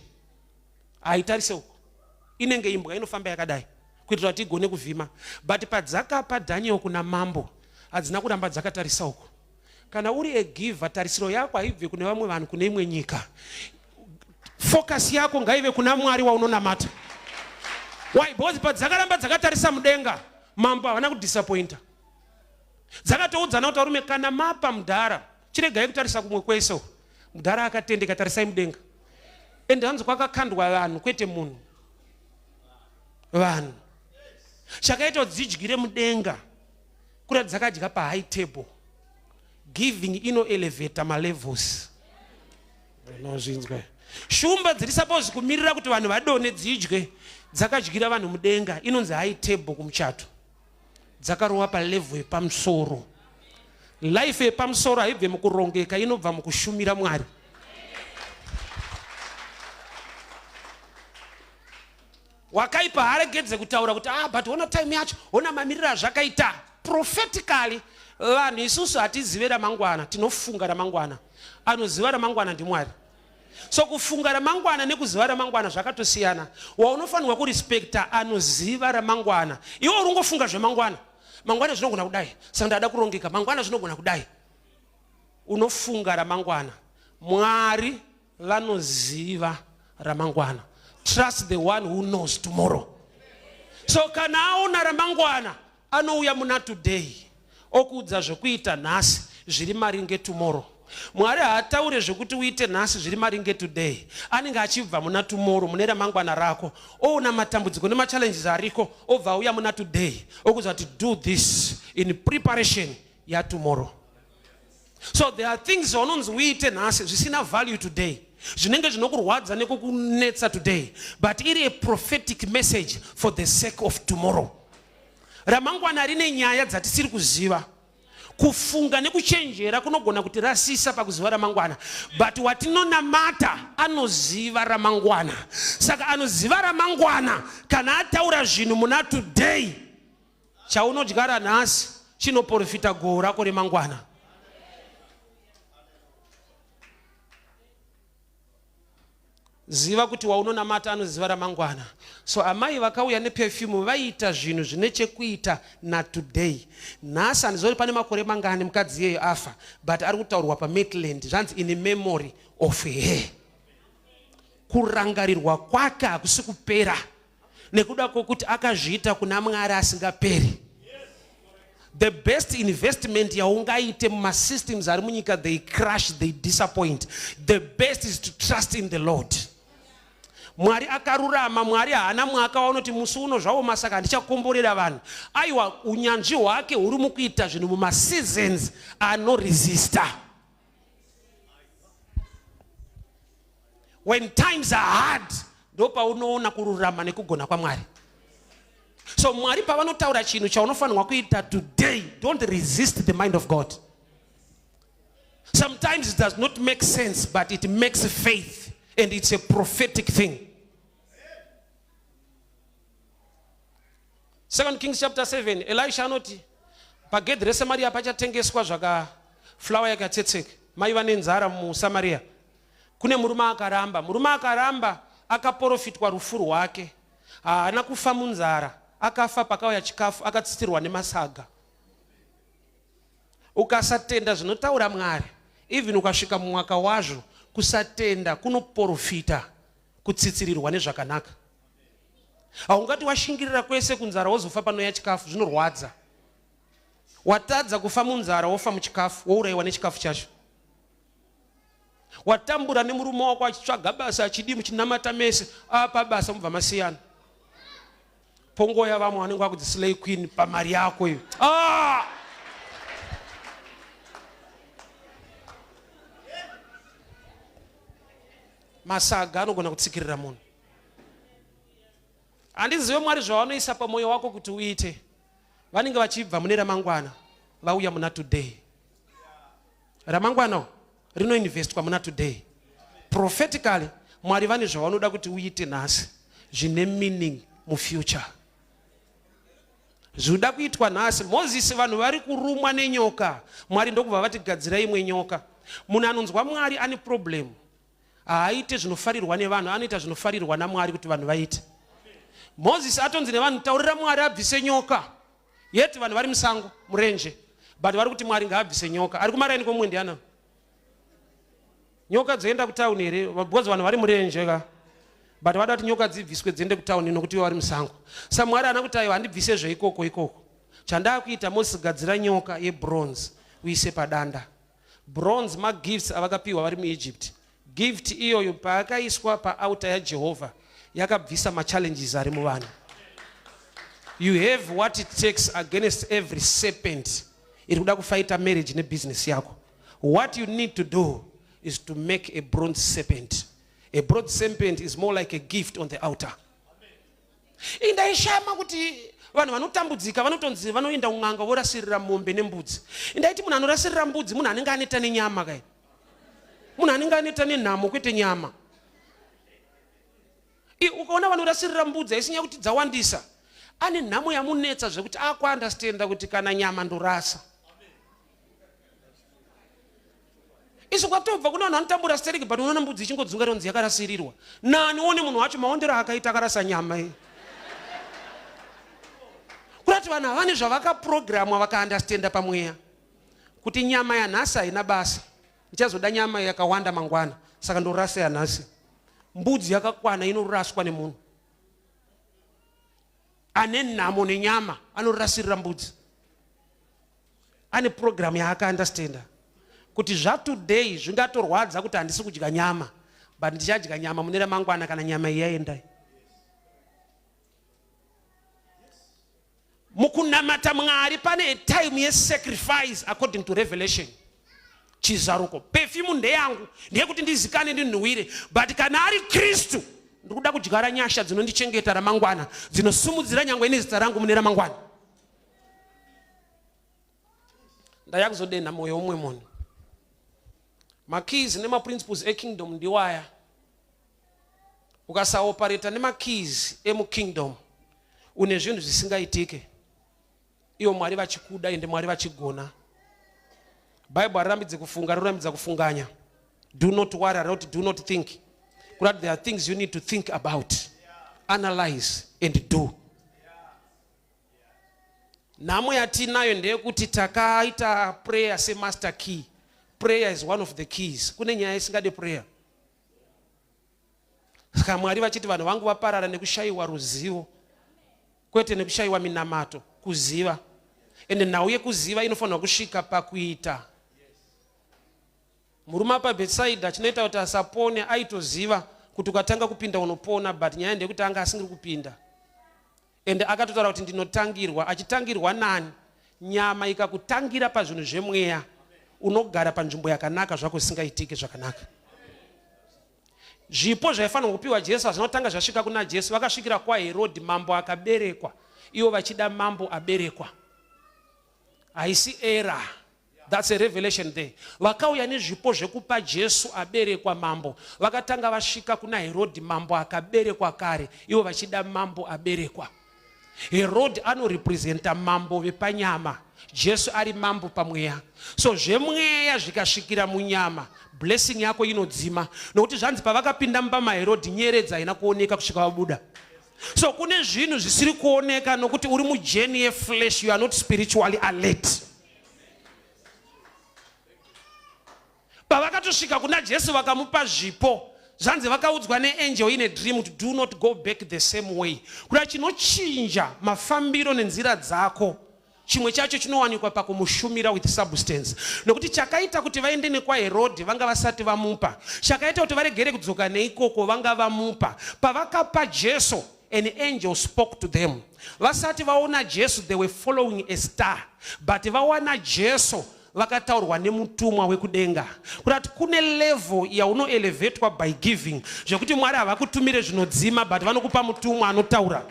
haitarise uko. Inenge imbwa inofamba yakadai kuitira kuti igone kuvhima. But padzakapa Daniel kuna mambo hadzina kuramba dzakatarisa uko. Kana uri a giver, tarisiro yako haibve kune vamwe vanhu kune imwe nyika. Focus yako ngaive kuna Mwari waunonamata. Why? Because padzakaramba dzakatarisa mudenga, mambo havana kudisappointa. Dzakatoudzana kuti varume, kana mapa mudhara, chiregai kutarisa kumwe kwese. Mudhara akatendeka, tarisai mudenga. Ende hanzi kwakakandwa vanhu kwete munhu. Vanhu. Chakaita kuti dzidyire mudenga kuratidza dzakadya pahigh table. Giving ino elevate malevels. Unozvinzwa. Shumba dziri suppose kumirira kuti vanhu vadone dzidye, dzakadyira vanhu mudenga. Inonzi high table kumuchato. Dzakarova palevel yepamusoro. Life yepamusoro haibve mukurongeka, inobva mukushumira Mwari. Wakaipa haaregedze kutaura kuti ah, but ona time yacho, ona mamiriro azvakaita. Prophetically vanhu isusu hatizive ramangwana, tinofunga ramangwana. Anoziva ramangwana ndiMwari. So kufunga ramangwana nekuziva ramangwana zvakatosiyana. Waunofanirwa kurespekta anoziva ramangwana. Iwe uri ungofunga zvemangwana. Mangwana zvinogona kudai, saka ndada kurongeka. Mangwana zvinogona kudai. Unofunga ramangwana. Mwari vanoziva ramangwana. Trust the one who knows tomorrow. So kana aona ramangwana anouya muna today okuudza zvekuita nhasi zviri maringe tomorrow. Mwari haataure zvekuti uite nhasi zviri maringe today. Anenge achibva muna tomorrow, mune ramangwana rako, oona matambudziko nemachallenges ariko, obva auya muna today okuudza kuti do this in preparation yatomorrow. So there are things zvaunonzi uite nhasi zvisina value today, zvinenge zvinokurwadza nekukunetsa today, but iri a prophetic message for the sake of tomorrow. Ramangwana rine nyaya dzatisiri kuziva. Kufunga nekuchenjera kunogona kutirasisa pakuziva ramangwana, but watinonamata anoziva ramangwana. Saka anoziva ramangwana kana ataura zvinhu muna today, chaunodyara nhasi chinoprofita goho rako remangwana. Ziva kuti waunonamata anoziva ramangwana. So amai vakauya neperfume vaiita zvinhu zvine chekuita natoday. Nhasi handizivi kuti pane makore mangani mukadzi iyeyo afa, but ari kutaurwa paMaitland zvanzi in memory of her. Kurangarirwa kwake hakusi kupera nekuda kwokuti akazviita kuna Mwari asingaperi. The best investment yaungaite mumasystems ari munyika, they crash, they disappoint. The best is to trust in the Lord. Mwari akarurama. Mwari haana mwaka waunoti musi uno zvaoma saka handichakomborera vanhu. Aiwa, unyanzvi hwake huri mukuita zvinhu mumaseasons anoresista. When times are hard, ndopaunoona kururama nekugona kwaMwari. So Mwari pavanotaura chinhu chaunofanirwa kuita today, don't resist the mind of God. Sometimes it does not make sense, but it makes faith, and it's a prophetic thing. 2 Kings chapter 7, Elisha anoti pagedhi reSamaria pachatengeswa zvaka flour yakatsetseka. Maiva nenzara muSamaria. Kune murume akaramba, murume akaramba akaporofitwa rufu rwake. Haana kufa munzara, akafa pakauya chikafu akatsitirwa nemasaga. Ukasatenda zvinotaura Mwari, even ukasvika mumwaka wazvo, kusatenda kunoporofita kutsitsirirwa nezvakanaka. Haungati washingirira kwese kunzara wozofa panouya chikafu, zvinorwadza. Watadza kufa munzara wofa muchikafu, wourayiwa nechikafu chacho. Watambura nemurume wako achitsvaga basa achidii muchinamata mese, apa basa mubva masiyana. Pongoya vamwe vanenge vakudzi slay queen pamari yako iyo. Ah! Masaga anogona kutsikirira munhu. Handizive Mwari zvavanoisa pamwoyo wako kuti uite. Vanenge vachibva mune ramangwana vauya muna today. Ramangwana rinoinvestwa muna today. Prophetically Mwari vane zvavanoda kuti uite nhasi zvine meaning mufuture. Zvinoda kuitwa nhasi. Mozisi vanhu vari kurumwa nenyoka. Mwari ndokubva vati gadzira imwe nyoka. Munhu anonzwa Mwari ane problem. Haaite zvinofarirwa nevanhu, anoita zvinofarirwa naMwari kuti vanhu vaite. Mozisi atonzi nevanhu taurira Mwari abvise nyoka. Yet vanhu vari musango, murenje. But vari kuti Mwari ngaabvise nyoka. Ari kumaraini kwemumwe ndiana? Nyoka dzoenda kutown here? Because vanhu vari murenje ka. But vada kuti nyoka dzibviswe dziende kutown nokuti ivo vari musango. Sa Mwari haana kuti aiwa handibvise zveikoko ikoko. Chandakuita Moses gadzira nyoka yebronze uise padanda. Bronze magifts avakapiwa vari muEgypt. Gift iyoyo paakaiswa paaltar yaJehovha yakabvisa machallenges ari muvanhu. You have what it takes against every serpent iri kuda kufaita marriage nebusiness yako. What you need to do is to make a bronze serpent. A bronze serpent is more like a gift on the altar. Indaishama kuti vanhu vanotambudzika vanotonzi vanoenda kun'anga vorasirira mombe nembudzi. Indaiti munhu anorasirira mbudzi munhu anenge aneta nenyama kai. Munhu anenge aneta nenhamo kwete nyama. Ukaona vanorasirira mbudzi haisi nyaya kuti dzawandisa. Ane nhamo yamunetsa zvekuti akuandastenda kuti kana nyama ndorasa. Isu kwatobva kune vanhu vanotambura stereki but unoona mbudzi ichingodzunga ronzi yakarasirirwa. Nani one munhu wacho maondero akaita akarasa nyama iyi. Kurati vanhu havane zvavakaprogramwa vakaandastenda pamweya kuti nyama yanhasi haina basa. Ndichazoda nyama yakawanda mangwana saka ndorasa yanhasi. Mbudzi yakakwana inoraswa nemunhu. Ane nhamo nenyama anorasirira mbudzi. Ane program yaakaunderstanda kuti zvatoday zvingatorwadza kuti handisi kudya nyama but ndichadya nyama mune ramangwana kana nyama iyi yaenda. Mukunamata Mwari pane time yesacrifice according to revelation. Chizaruko. Perfume ndeyangu, ndeyekuti ndizikane ndinhuwire, but kana ari Kristu ndikuda kudyara nyasha dzinondichengeta ramangwana, dzinosumudzira nyangwe nezita rangu mune ramangwana. Ndaya kuzodenha moyo umwe munhu. Makeys nemaprinciples ekingdom ndiwaya. Ukasaoperata nemakeys emukingdom une zvinhu zvisingaitike. Ivo Mwari vachikuda ende Mwari vachigona. Bible harirambidze kufunga, rinorambidza kufunganya. Do not worry, not do not think. Kurati there are things you need to think about, analyze and do. Nhamo yatinayo ndeyekuti takaita prayer semaster key. Prayer is one of the keys. Kune nyaya isingade prayer. Saka Mwari vachiti vanhu vangu vaparara nekushayiwa ruzivo, kwete nekushayiwa minamato, kuziva. Ende nhau yekuziva inofanirwa kusvika pakuita. Murume apa Bethsaida chinoita kuti asapone aitoziva kuti ukatanga kupinda unopona, but nyaya ndeyekuti anga asingiri kupinda. Ende akatotaura kuti ndinotangirwa, achitangirwa nani? Nyama ikakutangira pazvinhu zvemweya, unogara panzvimbo yakanaka zvako zvisingaitike zvakanaka. Zvipo zvaifanirwa kupiwa Jesu hazvina kutanga zvasvika kuna Jesu, vakasvikira kwaHerodhi, mambo akaberekwa, ivo vachida mambo aberekwa. Haisi era. That's a revelation there. Vakauya nezvipo zvekupa Jesu aberekwa mambo. Vakatanga vasvika kuna Herodi mambo akaberekwa kare, ivo vachida mambo aberekwa. Herodi anorepresenta mambo vepanyama. Jesu ari mambo pamweya. So zvemweya zvikasvikira munyama, blessing yako inodzima. Nokuti zvanzi pavakapinda mumba maHerodhi nyeredzi haina kuoneka kusvika vabuda. So kune zvinhu zvisiri kuoneka nokuti uri mujeni yeflesh, you are not spiritually alert. Pavakatosvika kuna Jesu vakamupa zvipo, zvanzi vakaudzwa neangel in a dream kuti do not go back the same way. Kuda chinochinja mafambiro nenzira dzako chimwe chacho chinowanikwa pakumushumira with substance, nokuti chakaita kuti vaende nekwaHerodhi vanga vasati vamupa, chakaita kuti varegere kudzoka neikoko vanga vamupa. Pavakapa Jesu, an angel spoke to them. Vasati vaona Jesu, they were following a star, but vawana Jesu vakataurwa nemutumwa wekudenga. Kurati kune level yaunoelevetwa by giving, zvekuti Mwari havakutumire zvinodzima, but vanokupa mutumwa anotaura.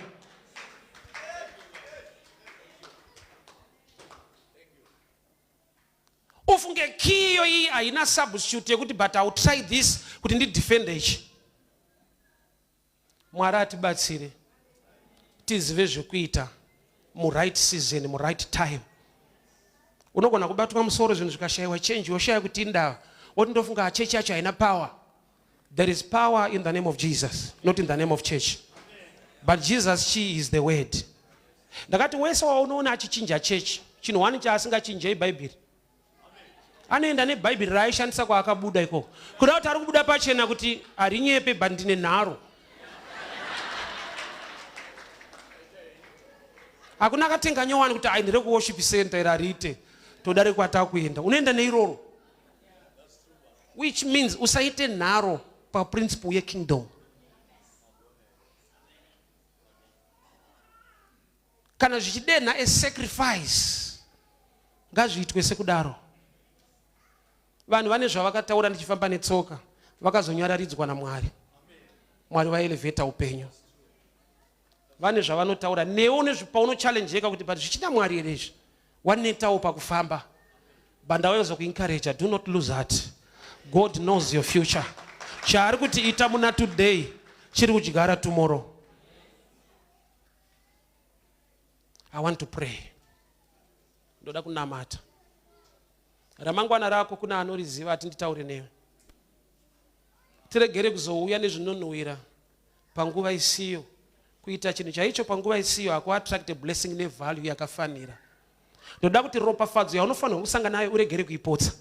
Ufunge key iyo iyi haina substitute yekuti but I will try this kuti ndidefende ichi. Mwari atibatsire tizive zvekuita muright season, muright time. Unogona kubatwa musoro zvinhu zvikashayiwa change, woshaya kuti indava, woti ndofunga chechi yacho haina power. There is power in the name of Jesus, not in the name of church. But Jesus, she is the word. Ndakati wese waunoona achichinja chechi, chinhu wani chaasingachinje ibhaibheri. Anoenda nebhaibheri raaishandisa kwaakabuda ikoko. Kuda kuti ari kubuda pachena kuti harinyepe, but ndine nharo. Hakuna akatenga nyowani kuti ai ndire kuworship center iri hariite, toda rekwatakuenda. Unoenda neiroro. Which means usaite nharo paprinciple yekingdom. Kana zvichidenha a sacrifice, ngazviitwe sekudaro. Vanhu vane zvavakataura ndichifamba netsoka, vakazonyararidzwa naMwari. Mwari vaelevheta upenyu. Vane zvavanotaura newe paunochallengeka kuti but zvichida Mwari here izvi, wanetawo pakufamba. But ndauya kuzokuencourage, do not lose heart. God knows your future. Chaari kuti ita muna today chiri kudyara tomorrow. I want to pray. Ndoda kunamata. Ramangwana rako kuna anoriziva, ati nditaure newe. Tiregere kuzouya nezvinonhuwira panguva isiyo. Kuita chinhu chaicho panguva isiyo hakuattract a blessing nevalue yakafanira. Ndoda kuti ropafadzo yaunofanirwa kusangana nayo uregere kuipotsa.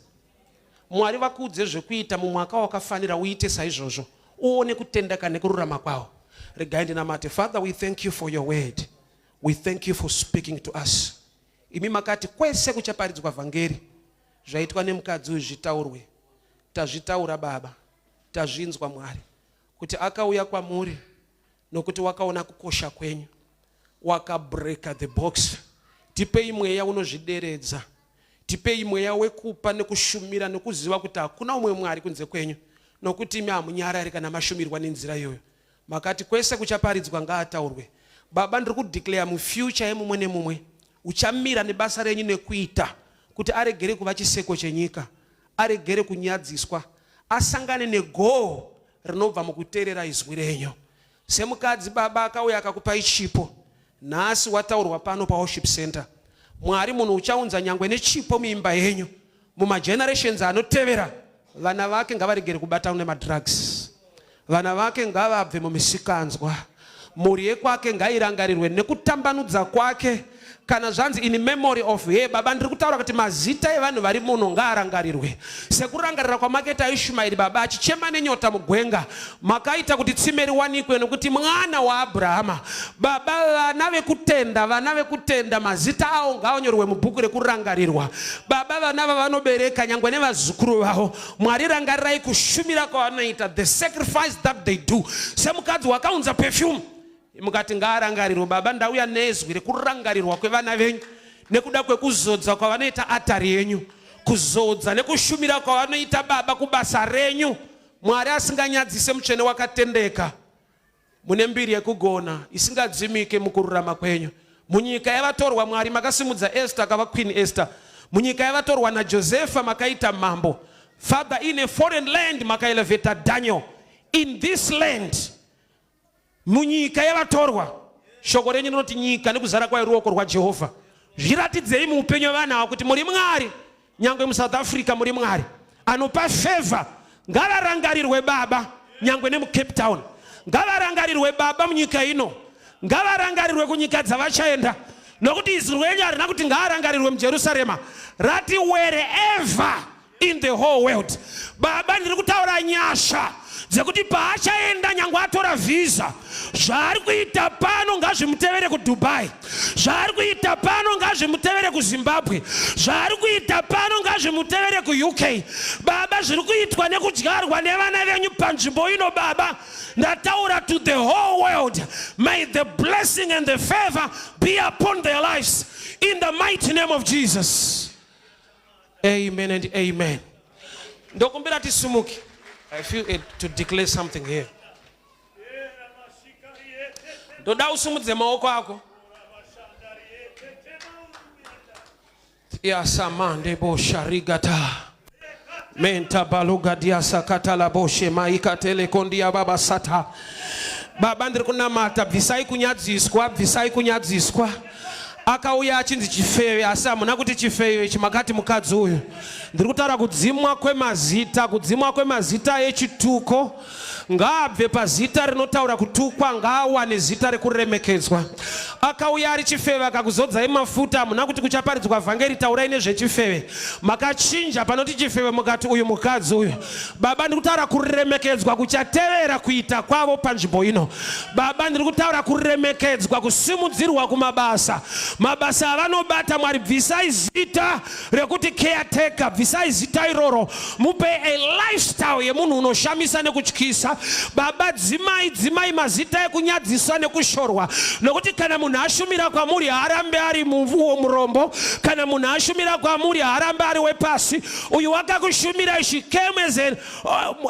Mwari vakuudze zvekuita mumwaka wakafanira, uite saizvozvo, uone kutendeka nekururama kwawo. Regai ndinamate. Father, we thank you for your word. We thank you for speaking to us. Imi makati kwese kuchaparidzwa vhangeri, zvaitwa nemukadzi uyu zvitaurwe. Tazvitaura Baba, tazvinzwa Mwari, kuti akauya kwamuri nokuti wakaona kukosha kwenyu, wakabreka the box. Tipei mweya unozvideredza, tipei mweya wekupa nekushumira nekuziva kuti hakuna umwe Mwari kunze kwenyu, nokuti imi hamunyarari kana mashumirwa nenzira iyoyo. Makati kwese kuchaparidzwa ngaataurwe. Baba, ndiri kudeclare mufuture yemumwe nemumwe uchamira nebasa renyu nekuita kuti aregere kuva chiseko chenyika, aregere kunyadziswa, asangane negoo rinobva mukuteerera izwi renyu. Semukadzi Baba akauya akakupai chipo, nhasi wataurwa pano paworship center. Mwari, munhu uchaunza nyangwe nechipo muimba yenyu, mumagenerations anotevera, vana vake ngavaregere kubata nemadrugs, vana vake ngavabve mumisikanzwa, mhuri yekwake ngairangarirwe nekutambanudza kwake. Kana zvanzi in memory of her, Baba, ndiri kutaura kuti mazita evanhu vari muno ngaarangarirwe sekurangarira kwamakaita Ishumaeri, Baba, achichema nenyota mugwenga. Makaita kuti tsime riwanikwe nokuti mwana waAbrahama. Baba, vana vekutenda, vana vekutenda, mazita avo ngaanyorwe mubhuku rekurangarirwa. Baba, vana vavanobereka nyangwe nevazukuru vavo, Mwari, rangarirai kushumira kwavanoita, the sacrifice that they do. Semukadzi wakaunza perfume, mukati ngaarangarirwe. Baba, ndauya nezwi rekurangarirwa kwevana venyu nekuda kwekuzodza kwavanoita atari yenyu, kuzodza nekushumira kwavanoita Baba kubasa renyu. Mwari asinganyadzise, mutsvene wakatendeka, mune mbiri yekugona isingadzimike mukururama kwenyu. Munyika yavatorwa, Mwari, makasimudza Esther akava Queen Esther. Munyika yavatorwa naJosefa makaita mambo. Father, in a foreign land makaelevata Daniel. In this land, munyika yavatorwa, shoko renyu rinoti nyika nekuzara kwayo ruoko rwaJehovha. Zviratidzei muupenyu hwevanhu ava kuti muri Mwari. Nyangwe muSouth Africa muri Mwari anopa favor. Ngavarangarirwe Baba nyangwe nemuCape Town. Ngavarangarirwe Baba munyika ino. Ngavarangarirwe kunyika dzavachaenda. Nokuti izwi renyu harina kuti ngaarangarirwe muJerusarema. Rati wherever in the whole world. Baba, ndiri kutaura nyasha dzekuti paachaenda nyangwe atora visa, zvaari kuita pano ngazvimutevere kuDubai, zvaari kuita pano ngazvimutevere kuZimbabwe, zvaari kuita pano ngazvimutevere kuUK. Baba, zviri kuitwa nekudyarwa nevana venyu panzvimbo ino, Baba, ndataura to the whole world, may the blessing and the favor be upon their lives in the mighty name of Jesus. Amen and amen. Ndokumbira tisumuke. I feel it to declare something here. Ndoda usumudze maoko ako. Yasamande bosharigata menta baluga diasakata la boshe maikatele kondia baba sata. Baba, ndiri kunamata, bvisai kunyadziswa, bvisai kunyadziswa. Akauya achinzi chifeve, asi hamuna kuti chifeve ichi, makati mukadzi uyu. Ndiri kutaura kudzimwa kwemazita, kudzimwa kwemazita echituko. Ngaabve pazita rinotaura kutukwa, ngaawane zita rekuremekedzwa. Akauya ari chifeve, akakuzodzai mafuta, hamuna kuti kuchaparidzwa vhangeri taurai nezvechifeve. Makachinja panoti chifeve mukati uyu mukadzi uyu. Baba, ndiri kutaura kuremekedzwa kuchatevera kuita kwavo panzvimbo ino. Baba, ndiri kutaura kuremekedzwa, kusimudzirwa kumabasa, mabasa avanobata. Mwari, bvisai zita rekuti caretaker, bvisai zita iroro, mupe a lifestyle yemunhu unoshamisa nekutyisa. Baba, dzimai, dzimai mazita ekunyadziswa nekushorwa, nokuti kana munhu ashumira kwamuri haarambe ari muvuwo murombo. Kana munhu ashumira kwamuri haarambe ari wepasi. Uyu wakakushumira, she came as an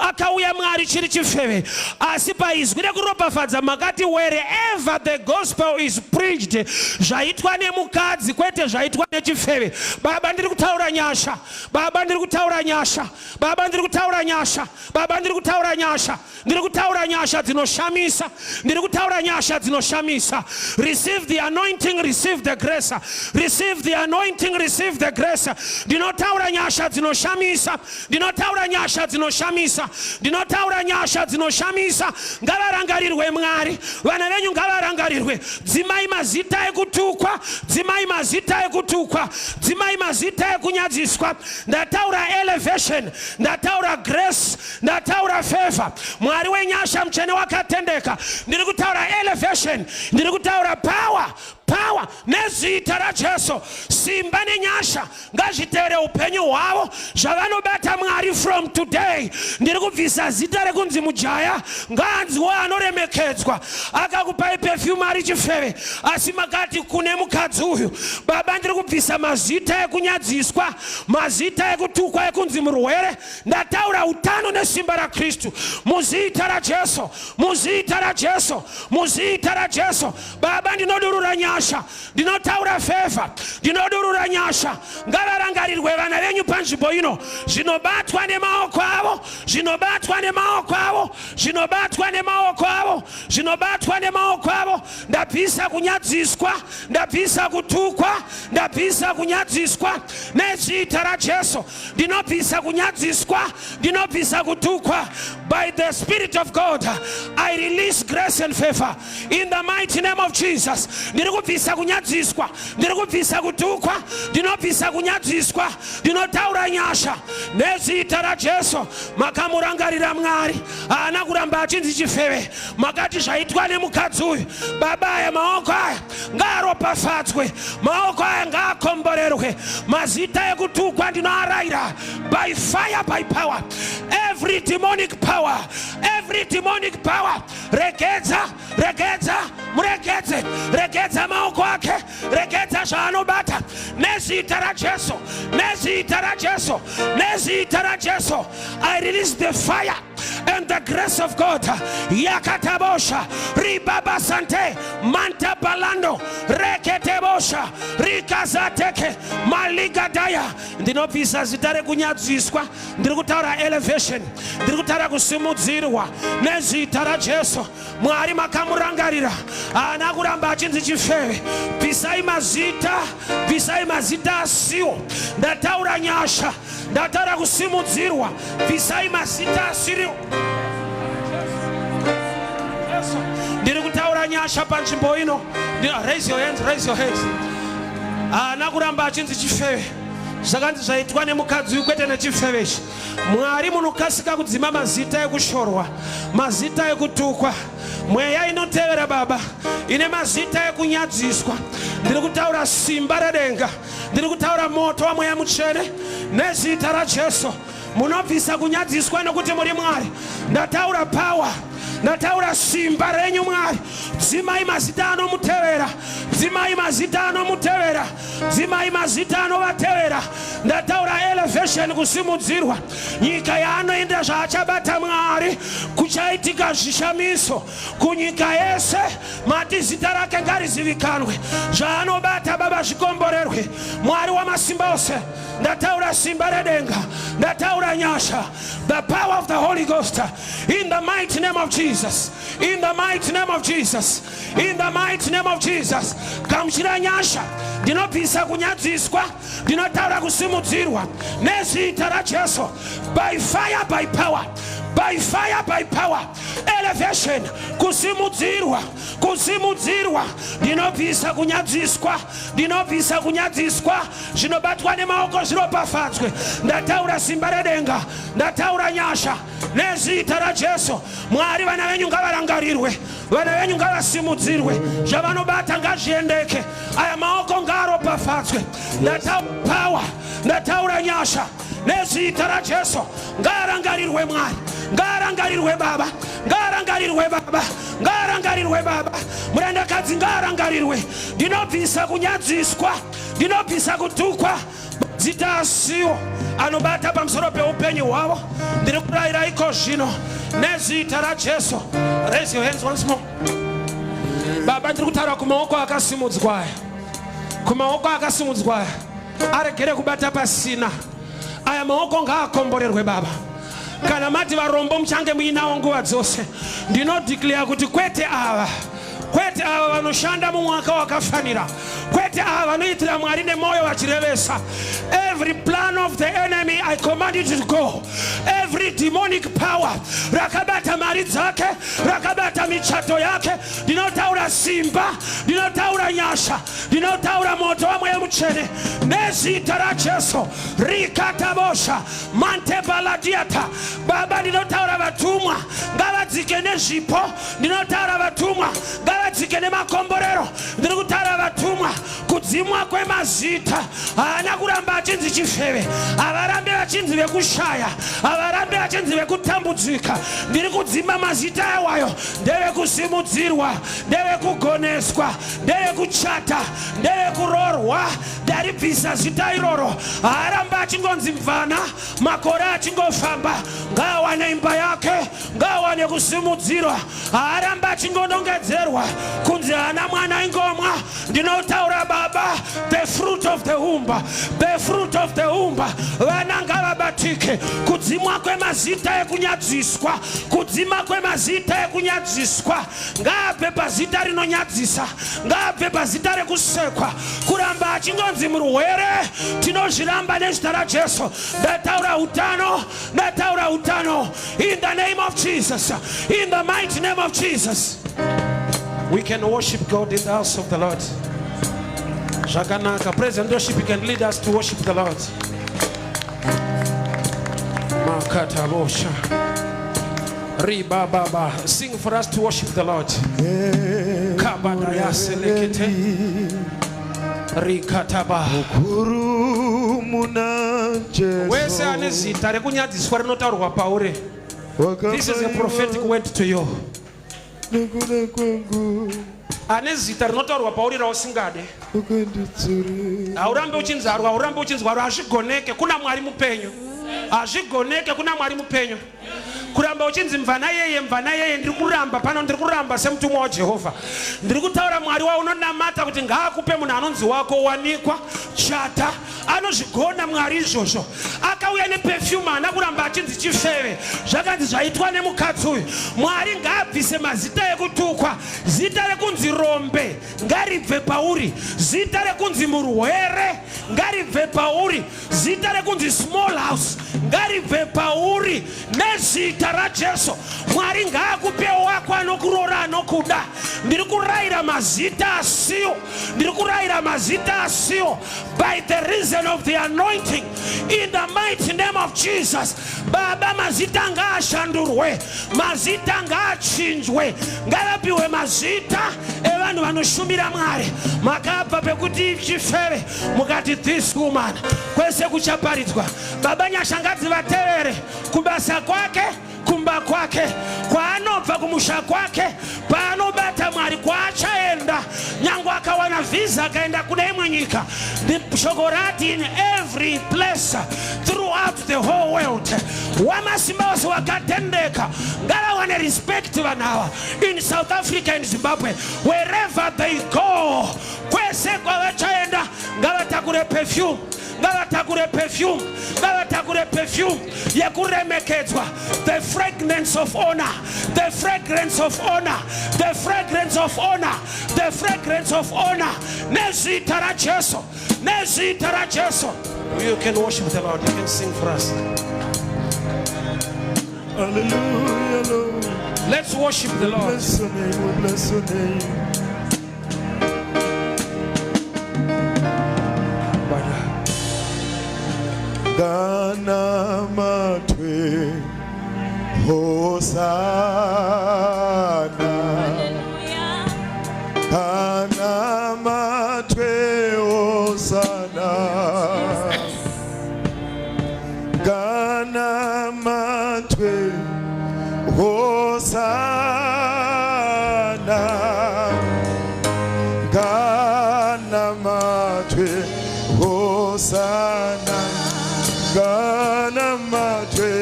akauya Mwari chiri chifeve, asi paizwi rekuropafadza makati wherever the gospel is preached, zvaitwa nemukadzi kwete zvaitwa nechifeve. Baba, ndiri kutaura nyasha. Baba, ndiri kutaura nyasha. Baba, ndiri kutaura nyasha. Baba, ndiri kutaura nyasha. Ndiri kutaura nyasha dzinoshamisa. Ndiri kutaura nyasha dzinoshamisa. Receive the anointing, receive the grace. Receive the anointing, receive the grace. Ndinotaura nyasha dzinoshamisa. Ndinotaura nyasha dzinoshamisa. Ndinotaura nyasha dzinoshamisa. Ngavarangarirwe Mwari, vana venyu ngavarangarirwe. Dzimai mazita ekutukwa, dzimai mazita ekutukwa, dzimai mazita ekunyadziswa. Ndataura elevation, ndataura grace, ndataura favor. Mwari wenyasha, mutsvene wakatendeka, ndiri kutaura elevation, ndiri kutaura power, power nezita raJesu. Simba nenyasha ngazvitevere upenyu hwavo, zvavanobata. Mwari, from today ndiri kubvisa zita rekunzi mujaya, ngaanziwo anoremekedzwa. Akakupai perfume ari chifeve, asi makati kune mukadzi uyu. Baba, ndiri kubvisa mazita ekunyadziswa, mazita ekutukwa, ekunzi murwere. Ndataura utano nesimba raKristu muzita raJesu, muzita raJesu, muzita raJesu. Baba, ndinodurura nyasha, ndinotaura favor, ndinodurura nyasha. Ngavarangarirwe vana venyu panzvimbo ino. Zvinobatwa nemaoko avo, zvinobatwa nemaoko avo, zvinobatwa nemaoko avo, zvinobatwa nemaoko avo. Ndabvisa kunyadziswa, ndabvisa kutukwa, ndabvisa kunyadziswa nezita raJesu. Ndinobvisa kunyadziswa, ndinobvisa kutukwa. By the Spirit of God, I release grace and favor in the mighty name of Jesus. Ndiri kubvisa kunyadziswa, ndiri kubvisa kutukwa, ndinobvisa kunyadziswa, ndinotaura nyasha nezita raJesu. Makamurangarira Mwari, haana kuramba achinzi chifeve, makati zvaitwa nemukadzi uyu. Baba, aya maoko aya ngaaropafadzwe, maoko aya ngaakomborerwe. Mazita ekutukwa ndinoarayira by fire, by power. Every demonic power, every demonic power, regedza, regedza, muregedze, regedza maoko ake, regedza zvaanobata nezita raJesu, nezita raJesu, nezita raJesu. I release the fire and the grace of God. Yakatabosha ribaba sante manta balando reketebosha. Makatosha rikazateke maligadaya. Ndinobvisa zita rekunyadziswa, ndiri kutaura elevation, ndiri kutaura kusimudzirwa nezita raJesu. Mwari makamurangarira, haana kuramba achinzi chifeve. Bvisai mazita, bvisai mazita asiwo. Ndataura nyasha, ndataura kusimudzirwa. Bvisai mazita asiriwo. Ndiri kutaura nyasha panzvimbo ino. Raise your hands, raise your hands. Haana kuramba achinzi chifeve. Zvakanzi zvaitwa nemukadzi uyu kwete nechifeve ichi. Mwari munokasika kudzima mazita ekushorwa, mazita ekutukwa, mweya inotevera baba ine mazita ekunyadziswa. Ndiri kutaura simba redenga, ndiri kutaura moto wamweya mutsvene nezita raJesu. Munobvisa kunyadziswa nokuti muri Mwari. Ndataura power, ndataura simba renyu Mwari. Dzimai mazita anomutevera, dzimai mazita anomutevera, dzimai mazita anovatevera. Ndataura elevation, kusimudzirwa. Nyika yaanoenda zvaachabata Mwari, kuchaitika zvishamiso kunyika yese. Mati zita rake ngarizivikanwe, zvaanobata baba zvikomborerwe. Mwari wamasimba ose, ndataura simba redenga, ndataura nyasha, the power of the Holy Ghost, in the mighty name of Jesus, in the mighty name of Jesus, in the mighty name of Jesus. Gamuchira nyasha. Ndinobvisa kunyadziswa, ndinotaura kusimudzirwa nezita raJesu. By fire, by power, by fire, by power, elevation, kusimudzirwa, kusimudzirwa. Ndinobvisa kunyadziswa, ndinobvisa kunyadziswa. Zvinobatwa nemaoko zviropafadzwe. Ndataura simba redenga, ndataura nyasha nezita raJesu. Mwari, vana venyu ngavarangarirwe, vana venyu ngavasimudzirwe, zvavanobata ngazviendeke. Aya maoko ngaaropafadzwe. Ndataura power, ndataura nyasha nezita raJesu. Ngaarangarirwe Mwari, ngaarangarirwe Baba, ngaarangarirwe Baba, ngaarangarirwe Baba. Murandakadzi ngaarangarirwe. Ndinobvisa kunyadziswa, ndinobvisa kutukwa, mazita asiwo anobata pamusoro peupenyu hwavo. Ndiri kurayira iko zvino nezita raJesu. Raise your hands once more. Baba, ndiri kutaura kumaoko akasimudzwa aya, kumaoko akasimudzwa aya, aregere kubata pasina. Aya maoko ngaakomborerwe Baba. Kana mati varombo muchange muinawo nguva dzose, ndinodeclare kuti kwete ava, kwete ava vanoshanda mumwaka wakafanira, kwete ava vanoitira Mwari nemwoyo vachirevesa. Every plan of the enemy, I command it to go. Every demonic power rakabata mari dzake, rakabata michato yake, ndinotaura simba, ndinotaura nyasha, ndinotaura moto wamweya mutsvene nezita raJesu. Rikatabosha mantebaladiata. Baba, ndinotaura vatumwa ngavadzike nezvipo, ndinotaura vatumwa ngavadzike nemakomborero. Ndiri kutaura vatumwa, kudzimwa kwemazita. Haana kuramba achinzi chifeve, havarambe vachinzi vekushaya, havarambe vachinzi vekutambudzika. Ndiri kudzima mazita awayo. Ndevekusimudzirwa, ndevekugoneswa, ndevekuchata, ndevekuroorwa. Ndaribvisa zita iroro. Haaramba achingonzi mvana. Makore achingofamba, ngaawane imba yake, ngaawane kusimudzirwa. Haaramba achingonongedzerwa kunzi haana mwana ingomwa. Ndinotaura Baba, the fruit of the womb, the fruit of the womb, vana ngavabatike. Kudzimwa kwemazita ekunyadziswa, kudzima kwemazita ekunyadziswa. Ngaabve pazita rinonyadzisa, ngaabve pazita rekusekwa. Kuramba achingonzi murwere, tinozviramba nezita raJesu. Ndataura utano, ndataura utano, in the name of Jesus, in the mighty name of Jesus. We can worship God in the house of the Lord. Zvakanaka. Praise and worship, you can lead us to worship the Lord. Makatabosha ribababa. Sing for us to worship the Lord. Kabadayaselekete rikataba. Mukuru muna Jesu. Wese ane zita rekunyadziswa rinotaurwa pauri, this is a prophetic word to you. Nekuda kwangu. Ane zita rinotaurwa pauri rausingade, ukanditsuri. Haurambi uchinzarwa, haurambi uchinzwarwa. Hazvigoneke kuna Mwari mupenyu, hazvigoneke kuna Mwari mupenyu. Kuramba uchinzi mvana yeye, mvana yeye, ndiri kuramba pano, ndiri kuramba semutumwa waJehovha. Ndiri kutaura Mwari waunonamata kuti ngaakupe munhu anonzi wako, wanikwa, chata. Anozvigona Mwari izvozvo. Akauya neperfume, haana kuramba achinzi chifeve. Zvakanzi zvaitwa nemukadzi uyu. Mwari ngaabvise mazita ekutukwa. Zita rekunzi rombe ngaribve pauri. Zita rekunzi murwere ngaribve pauri. Zita rekunzi small house ngaribve pauri nezita raJesu. Mwari ngaakupe wako anokuroora, anokuda. Ndiri kurayira mazita asiyo, ndiri kurayira mazita asiyo by the reason of the anointing, in the mighty name of Jesus. Baba, mazita ngaashandurwe, mazita ngaachinjwe, ngavapiwe mazita evanhu vanoshumira Mwari. Makabva pekuti chifeve, mukati this woman, kwese kuchaparidzwa. Baba, nyasha ngadzivatevere kubasa kwake, kumba kwake, kwaanobva, kumusha kwake, paanobata Mwari, kwaachaenda. Nyange akawana vhisa akaenda kune imwe nyika, shoko rati in every place throughout the whole world, wamasimba ose wakatendeka ngavawane respect vanhu ava in South Africa and Zimbabwe, wherever they go. Kwese kwavachaenda, ngavatakure perfume, ngavatakure perfume, ngavatakure perfume yekuremekedzwa, the fragrance of honor, the fragrance of honor, the fragrance of honor, the fragrance of honor, nezita raJesu, nezita raJesu. You can worship the Lord. You can sing for us. Hallelujah, Lord. Let's worship the Lord. Bless your name, we bless your name. Bada. Nganamatwe Hosanna. Nganamatwe Hosanna. Nganamatwe Hosanna. Nganamatwe Hosanna. Nganamatwe.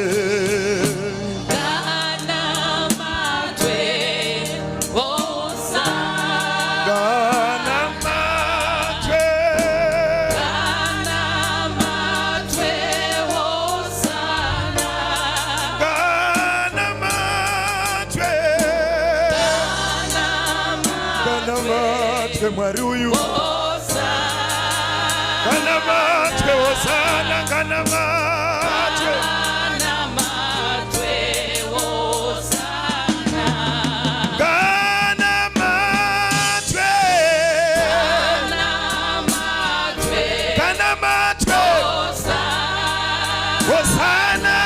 Nganamatwe Hosanna. Nganamatwe. Nganamatwe Hosanna. Nganamatwe. Nganamatwe Mwari uyu. Hosanna. Nganamatwe Hosanna. Nganamatwe. Nganamatwe Hosanna. Nganamatwe. Nganamatwe Nganamatwe. Hosanna. Hosanna.